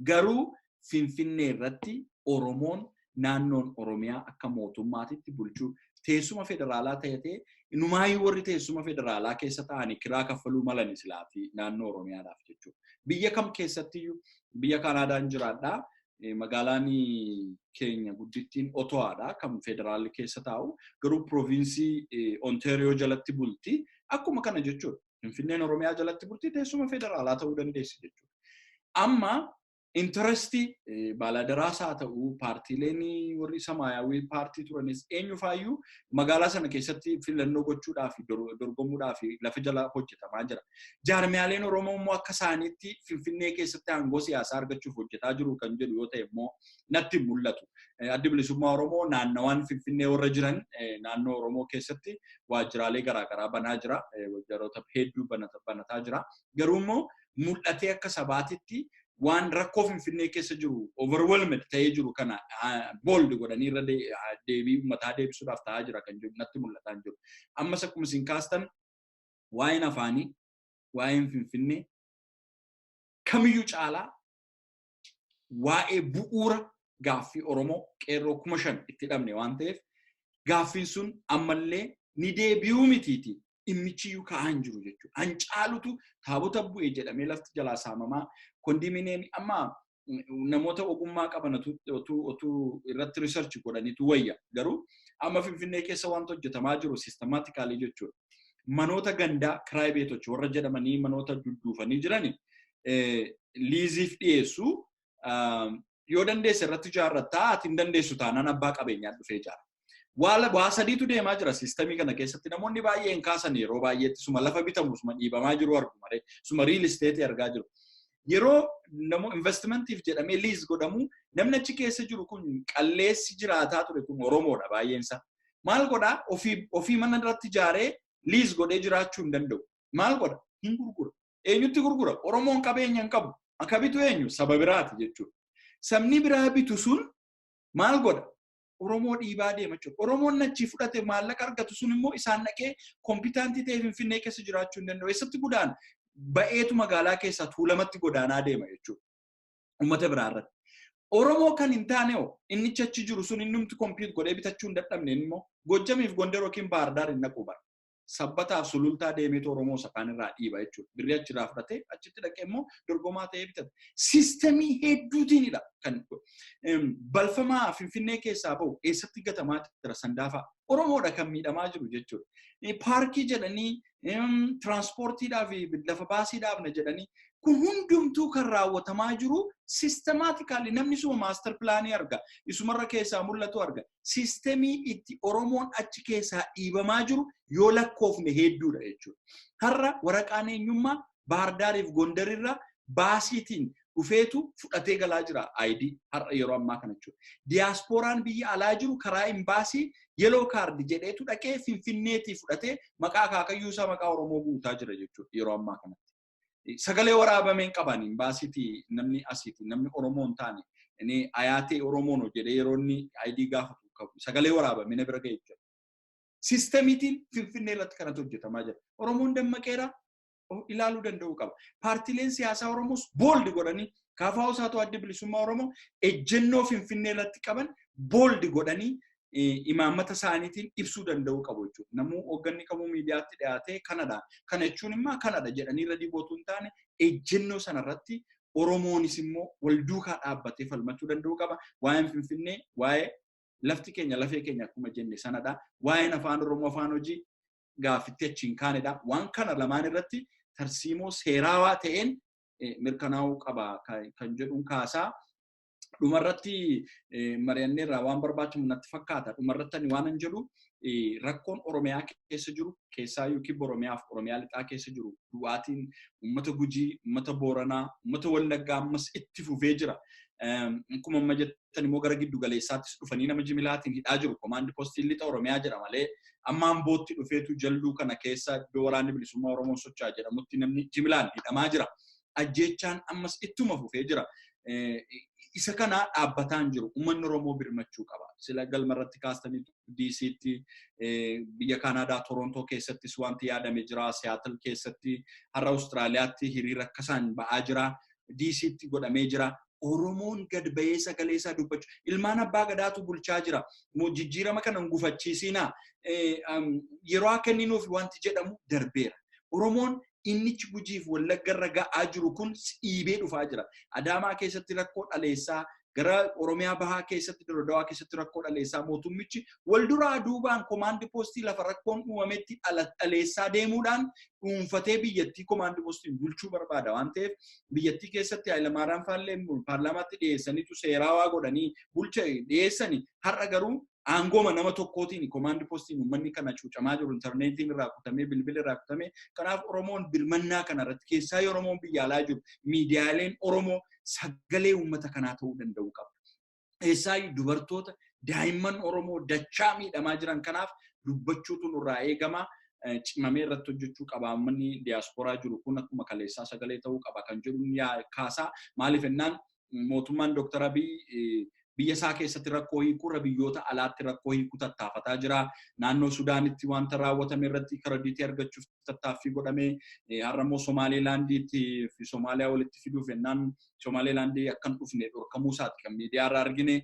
Garuu Finfinnee irratti Oromoon naannoon Oromiyaa akka mootummaatitti bulchuu, teessuma federaalaa ta'ee, inumaayyuu warri teessuma federaalaa keessa ta'anii kiraa kaffaluu malani silaatii naannoo Oromiyaadhaaf jechuudha. Biyya kam keessattiyyuu, biyya Kanaadaan jiraadhaa. Magaalaan keenya guddittiin Ottawaadha kan federaalli keessa taa'u. Garuu province Ontario jalatti bulti. Akkuma kana jechuudha. Finfinneen Oromiyaa jalatti bulti, teessuma federaalaa ta'uu dandeessi jechuudha. Amma interest baaladaraas haa ta'u, paartiileen warri Samaayyaawii paartii turanis, eenyufaayyuu magaalaa sana keessatti filannoo gochuudhaaf, dorgomuudhaaf lafa jala hojjetamaa jira. Jaarmiyaaleen Oromoo immoo akka isaaniitti Finfinnee keessatti aangoo siyaasaa argachuuf hojjetaa jiru kan jedhu yoo ta'e immoo natti hin mul'atu. Addi Bilisummaa Oromoo naannawaan Finfinnee warra jiran, naannoo Oromoo keessatti waajjiraalee garaagaraa banaa jira. Waajjiroota hedduu banataa jira. Garuu immoo mul'atee akka sabaatitti waan rakkoo Finfinnee keessa jiru, overwhelmed ta'ee jiru kana bold godhanii irra deebii uummataa deebisuudhaaf ta'aa jira kan jiru natti mul'ataa jiru. Ammas akkuma isin kaastan, waa'een afaanii, waa'een Finfinnee kamiyyuu caalaa waa'ee bu'uura gaaffii Oromoo qeerroo 5,000 itti dhabne waan ta'eef, gaaffiin sun ammallee ni deebi'uu mitiiti. Dhimmichiyyuu ka'aa hin jiru jechuudha. Hancaalutu taabota bu'e jedhamee lafti jalaa saamamaa, kondominiyeemii amma namoota ogummaa qaban otuu irratti research godhaniitu wayya. Garuu amma Finfinnee keessa wanta hojjetamaa jiru systematically jechuudha. Manoota gandaa kiiraay beetochi warra jedhamanii manoota dudduufanii jirani liiziif dhiyeessu. Yoo dandeesse irratti ijaarrattaa, ati hin dandeessu taanaan abbaa qabeenyaa dhufee ijaara. Waa sadiitu deemaa jira system kana keessatti. Namoonni baay'een kaasan yeroo baay'eetti suma lafa bitamu, suma dhiibamaa jiru argu malee, suma real estate argaa jiru. Yeroo namo investmentiif jedhamee lease godhamu, namni achi keessa jiru kun, qalleessi jiraataa ture kun Oromoodha baay'eensa. Maal godhaa? Ofii mana irratti ijaaree lease godhee jiraachuu hin danda'u. Maal godha? Hin gurgura. Eenyutti gurgura? Oromoon qabeenya hin qabu. Akka bitu eenyu? Saba biraati jechuudha. Sabni biraa bitu sun maal godha? Oromoo dhiibaa deema jechuudha. Oromoon achii fudhate maallaqa argatu sun immoo isaan dhaqee competent ta'ee Finfinnee keessa jiraachuu hin danda'u. Eessatti godaana? Ba'eetu magaalaa keessaa tuulamatti godaanaa deema jechuudha. Uummata biraa irratti. Oromoo kan hin taane hoo, inni achi jiru sun innumti compete godhee bitachuu hin dadhabne immoo Gojjamiif Gondar yookiin Baardaar hin dhaqu bara. Sabbataaf Sulultaa deemeetu Oromoo isa kaan irraa dhiiba jechuudha. Birrii achirraa fudhatee achitti dhaqee immoo dorgomaa ta'ee bitata. System hedduutiinidha kan balfamaa Finfinnee keessaa bahu eessatti gatamaa jira? Sandaafaa. Oromoodha kan miidhamaa jiru jechuudha. Paarkii jedhanii, tiraanspoortiidhaaf lafa baasii dhaabna jedhanii Kun hundumtuu kan raawwatamaa jiru systematically namni suma master planii arga. Isumarra keessaa mul'atu arga. Systemii itti Oromoon achi keessaa dhiibamaa jiru yoo lakkoofne hedduudha jechuudha. Har'a waraqaan eenyummaa Baardaariif Gondarirraa baasiitiin dhufeetu fudhatee galaa jira ID har'a yeroo ammaa kana jechuudha. Diyaaspooraan biyya alaa jiru karaa imbaasii yellow card jedheetu dhaqee Finfinneetii fudhatee maqaa akaakayyuu isaa maqaa Oromoo guutaa jira jechuudha yeroo ammaa kanatti. Sagalee waraabameen qaban imbaasiitii namni asiitii namni Oromoo hin taane inni ayaatee Oromoon jedhee yeroo inni ID gaafatu sagalee waraabamee na bira ga'e jechuudha. Systemiitiin Finfinnee irratti kanatu hojjetamaa jira. Oromoon dammaqeera, ilaaluu danda'uu qaba. Paartiileen siyaasaa Oromoos bold godhanii, KFO isaatu Adda Bilisummaa Oromoo, ejjennoo Finfinnee irratti qaban bold godhanii imaammata isaaniitiin ibsuu danda'uu qabu jechuudha. Namuu hoogganni kamuu miidiyaatti dhiyaatee kanadha. Kana jechuun immoo kanadha jedhanii irra dibootuu hin taane, ejjennoo sanarratti Oromoonis immoo wal duukaa dhaabbatee falmachuu danda'uu qaba. Waa'een Finfinnee, waa'ee lafti keenya lafee keenya akkuma jenne sanadha. Waa'een afaan Oromoo afaan hojii gaaffitti achiin kaanedha. Waan kana lamaan irratti tarsiimoo seeraawaa ta'een mirkanaa'uu qaba kan jedhuun kaasaa. Dhumarratti mari'anneerraa waan barbaachisu natti fakkaata. Dhumarratti ani waan jedhu, rakkoon Oromiyaa keessa jiru, keessaayyuu kibba Oromiyaa fi Oromiyaa lixaa keessa jiru, du'aatiin uummata Gujii, uummata Booranaa, uummata Wallaggaa ammas itti fufee jira. Akkuma amma jettan immoo gara giddu galeessaattis dhufanii nama jimilaatiin hidhaa jiru. Komaandi postiin lixa Oromiyaa jira malee amma Ambootti dhufeetu jalluu kana keessa iddoo Waraanni Bilisummaa Oromoo socho'aa jedhamutti namni jimilaan hidhamaa jira. Ajjeechaan ammas ittuma fufee jira. Isa kana dhaabbataan jiru. Uummanni Oromoo birmachuu qaba. Sila galma irratti kaastanii DC'tti, biyya Kaanaadaa Torontoo keessattis wanti yaadame jira. Seattle keessatti, har'a Awustiraaliyaatti hiriira akkasaan ba'aa jira. DC'tti godhamee jira. Oromoon gad bahee sagalee isaa dubbachuu. Ilmaan abbaa gadaatu bulchaa jira. Jijjiirama kana hin gufachiisinaa. Yeroo akka inni nuuf wanti jedhamu darbeera. Oromoon innichi Gujiif Wallagga irra ga'aa jiru kun dhiibee dhufaa jira. Adaamaa keessatti rakkoo dhaleessaa, gara Oromiyaa bahaa keessatti, Dododawaa keessatti rakkoo dhaleessaa, mootummichi wal duraa duubaan komaandi poostii lafa rakkoon uumametti dhaleessaa deemuudhaan dhuunfatee biyyattii komaandi poostiin bulchuu barbaada waan ta'eef, biyyattii keessatti Hayilamaariyaam faallee paarlaamaatti dhiyeessaniitu seeraawaa godhanii bulcha dhiyeessanii, har'a garuu aangooma nama tokkootiin komaandi poostiin uummanni kana cuucamaa jiru, intarneetiin irraa kutamee, bilbila irraa kutamee. Kanaaf Oromoon birmannaa kana irratti, keessaa Oromoon biyya alaa jiru, miidiyaaleen Oromoo sagalee uummata kanaa ta'uu danda'u qaba. Keessaa dubartoota, daa'imman Oromoo dachaa miidhamaa jiran kanaaf dubbachuutu nurraa eegama. Cimamee irratti hojjechuu qaba. Uummanni diyaasporaa jiru kun akkuma kaleessaa sagalee ta'uu qaba kan jedhu kaasaa. Maaliif jennaan, mootummaan Dooktar Abiy biyya isaa keessatti rakkoo hiikuurra biyyoota alaatti rakkoo hiikuu tattaafataa jira. Naannoo Sudaanitti wanta raawwatame irratti creditii argachuuf tattaaffii godhame. Har'a immoo Somaalilaandiitti fi Somaaliyaa walitti fiduuf jennaan Somaalilaandii akka hin dhufne dhorkamuu isaati kan miidiyaa irraa argine.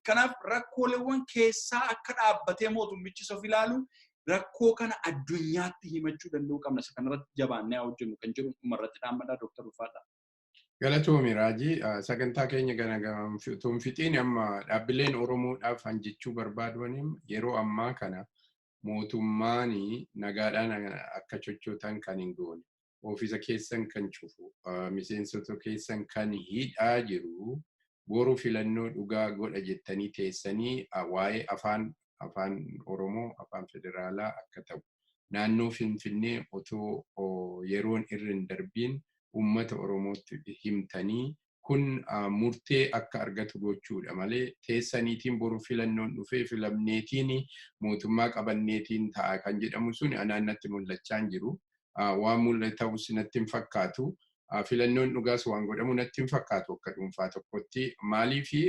Kanaaf rakkooleewwan keessaa akka dhaabbatee mootummichi of ilaalu, rakkoo kana addunyaatti himachuu danda'uu qabna. Isa kanarratti jabaannee haa hojjennu kan jedhu dhumarratti dhaammadhaa, Dooktar Ulfaadha. Galatoomi, Raajii. Sagantaa keenya kana utuu hin fixiin amma dhaabbileen Oromoodhaaf jechuu barbaaduun, yeroo ammaa kana mootummaan nagaadhaan akka sochootan kan hin goone, ofiisa keessan kan cufu, miseensota keessan kan hidhaa jiru, boru filannoo dhugaa godha jettanii teessanii waa'ee afaan Oromoo afaan federaalaa akka ta'u naannoo Finfinnee otoo yeroon irra hin darbiin uummata Oromootti himtanii kun murtee akka argatu gochuudha malee, teessaniitiin boru filannoon dhufee filamneetiin mootummaa qabanneetiin ta'a kan jedhamu sun anaan natti mul'achaa hin jiru. Waan mul'atu ta'us natti hin fakkaatu. Filannoon dhugaas waan godhamu natti hin fakkaatu akka dhuunfaa tokkotti. Maaliifi,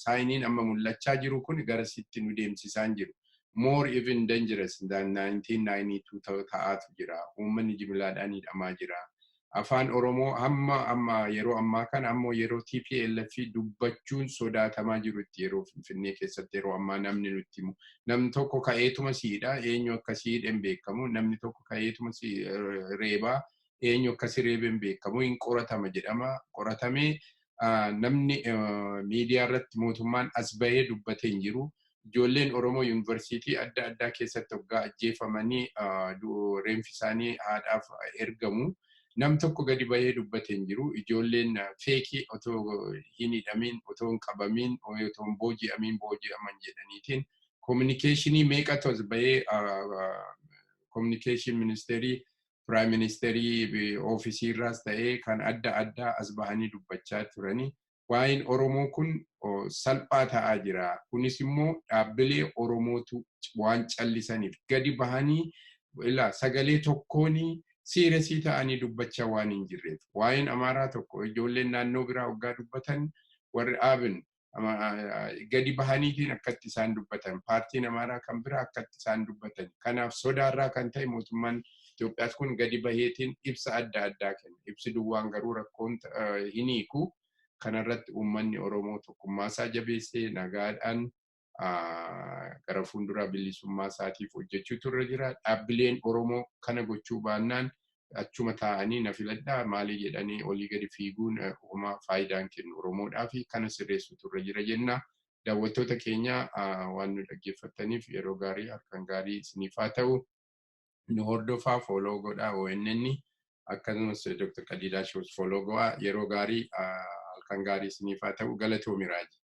signiin amma mul'achaa jiru kun gara sitti nu deemsisaa hin jiru. More even dangerous than 1992 ta'aatu jira. Uummanni jimlaadhaan hidhamaa jira. Afaan Oromoo hamma amma yeroo ammaa kana ammoo yeroo TPLF dubbachuun sodaatamaa jirutti, yeroo Finfinnee keessatti yeroo ammaa namni nutti himu. Namni tokko ka'eetuma siidha, eenyu akka siidhe hin beekamu. Namni tokko ka'eetuma si reebaa, eenyu akka si reebe hin beekamu. Hin qoratama jedhama. Qoratamee namni miidiyaa irratti mootummaan as bahee dubbatee hin jiru. Ijoolleen Oromoo yuunivarsiitii adda addaa keessatti waggaa ajjeefamanii reenfi isaanii haadhaaf ergamu. Nam tokko gadi bahee dubbate hin jiru. Ijoolleen feekii otoo hin hidhamin, otoo hin qabamin, otoo hin booji'amin booji'aman jedhaniitiin communicationii meeqatu as bahee communication ministeerii, prime ministerii oofisii irraas ta'ee kan adda addaa as bahanii dubbachaa turanii. Waa'een Oromoo kun salphaa ta'aa jira. Kunis immoo dhaabbilee Oromootu waan callisaniif gadi bahanii ilaa sagalee tokkoon seriousii ta'anii dubbachaa waan hin jirreef. Waa'een Amaaraa tokko, ijoolleen naannoo biraa waggaa dubbatan, warri Aabin gadi bahaniitiin akkatti isaan dubbatan, paartiin Amaaraa kan biraa akkatti isaan dubbatan. Kanaaf sodaarraa kan ta'e mootummaan Itoophiyaas kun gadi baheetiin ibsa adda addaa kenna. Ibsi duwwaan garuu rakkoon hin hiiku. Kanarratti uummanni Oromoo tokkummaasaa jabeessee nagaadhaan gara fuuldura bilisummaa isaatiif hojjechuutu irra jira. Dhaabbileen Oromoo kana gochuu baannaan achuma taa'anii na filadhaa maalii jedhanii olii gadi fiiguun homaa faayidaan kennu Oromoodhaa fi kana sirreessuutu irra jira jenna. Daawwattoota keenya, waan nu dhaggeeffattaniif yeroo gaarii, halkan gaarii isiniif haa ta'u. Nu hordofaa, follow godhaa ONN, akkasumas Dr. Qadiidaa Shows follow godhaa. Yeroo gaarii, halkan gaarii isiniif haa ta'u. Galatoomi, Raajii.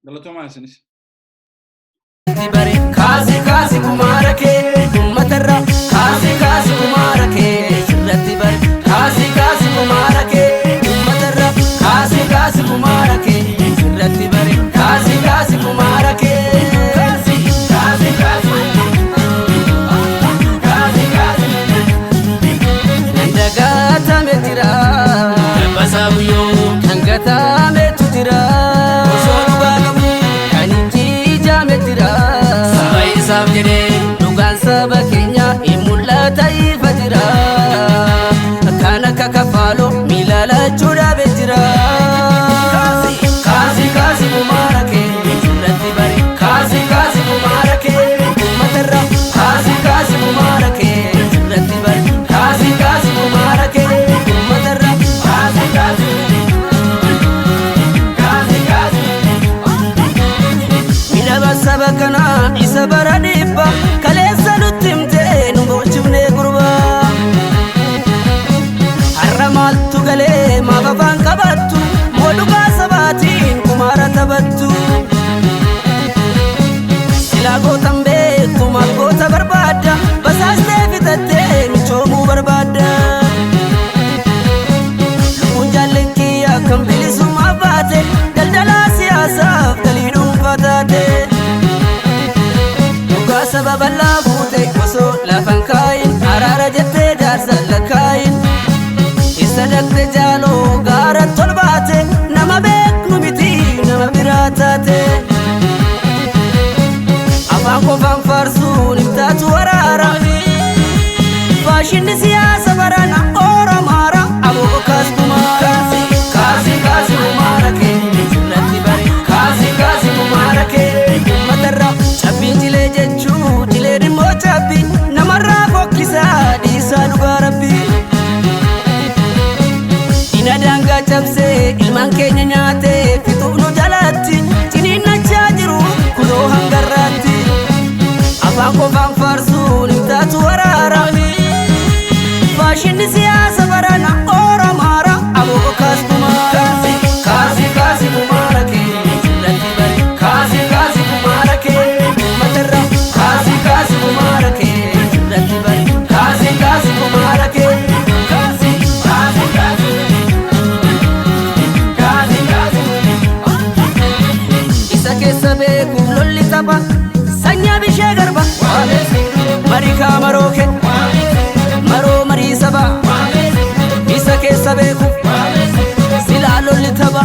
Galatoomaa isinis. Kaasi kaasi kumaara kee uummatarra, kaasi kaasi kumaara kee sirratti bare, kaasi kaasi kumaara kee uummatarra, kaasi kaasi kumaara kee sirratti bare, kaasi kaasi kumaara kee, kaasi kaasi kaasi kaasi kaasi. Dagaatame jira dabbasaa buyyoo kan gatametu jira osoo dhugaa qabu kan ijjiijame jira saba isaaf jedhee. Dhugaan saba keenya hin mul'ata, ifa jira, kan akka kafaaloo miila lachuu dhaabee jira. Kaasi kaasi kumaara kee sirratti bare, kaasi kaasi kumaara kee uummatarra, kaasi kaasi kumaara kee sirratti bare, kaasi kaasi kumaara kee uummatarra, kaasi kaasi kaasi kaasi. Midhaba saba kanaa isa bara dhibba kaleessa nutti himtee nu boolchifnee gurbaa. Har'a maaltu galee, maaf afaan qabattu, moo dhugaa sabaatiin kumaara taphattu? Silaa gootan beektu, maal goota barbaadda, basaastee fixattee michoomuu barbaadda. Lubbuun jaalleen kiyya kan bilisummaa baate daldalaa siyaasaaf galii dhuunfaa taate. Dhugaa saba bal'aa fuute osoo lafan kaayin, araara jettee jaarsa lakkaayin. Isa dhaqxe jaaloo gaara tolbaate, nama beeknu miti, nama biraa taate. Afaan qofaan faarsuun hin taatu waraara. Faashinni siyaasa barana Oromaara aboo kaas kumaara. Kaasi kaasi kumaara kee sirratti bare, kaasi kaasi kumaara kee uummatarra. Cabbiin jilee jechuu jilee dhimmoo cabbii namarraa fokkisaa dhiisaa dhugaa rabbii. Ina daangaa cabsee ilmaan keenya nyaatee fixuuf nu jalatti ciniinnachaa jiru kunoo hangarraatti. Afaan qofaan faarsuun hin taatu waraara. Faashinni siyaasa barana Oromaara aboo kaas kumaara. Kaasi kaasi kumaara kee sirratti bare, kaasi kaasi kumaara kee uummatarra, kaasi kaasi kumaara kee sirratti bare, kaasi kaasi kumaara kee, kaasi kaasi kaasi kaasi kaasi. Isa keessa beekuuf lolli tapha sanyaa bishee garba marii maroo kee maroo marii saba. Isa keessa beekuuf silaa lolli tapha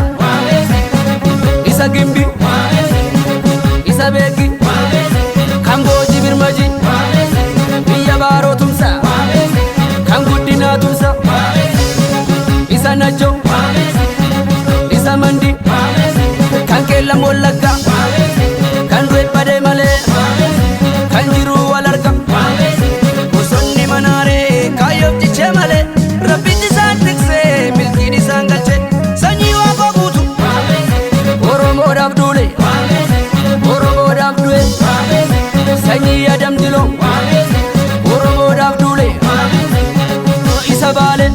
isa gimbi isa beeki kan booji birmaji biyya baaroo tumsa kan guddinaa tumsa isa najjo isa mandi kan keellam wallagga kan du'e badee malee kan jiru wal arga. Bosonni manaaree kaayyoof jichee malee rabbitti isaan tiksee milkiin isaan galche. Sanyii waaqoo guutu Oromoodhaaf duule, Oromoodhaaf du'e. Sanyii adam diloo Oromoodhaaf duule isa baale.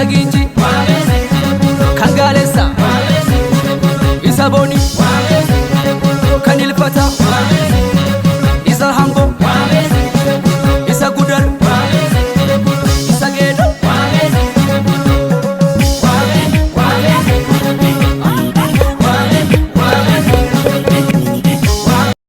Isa Giinci, kan Gaalessa, isa Booni, kan Ilfata.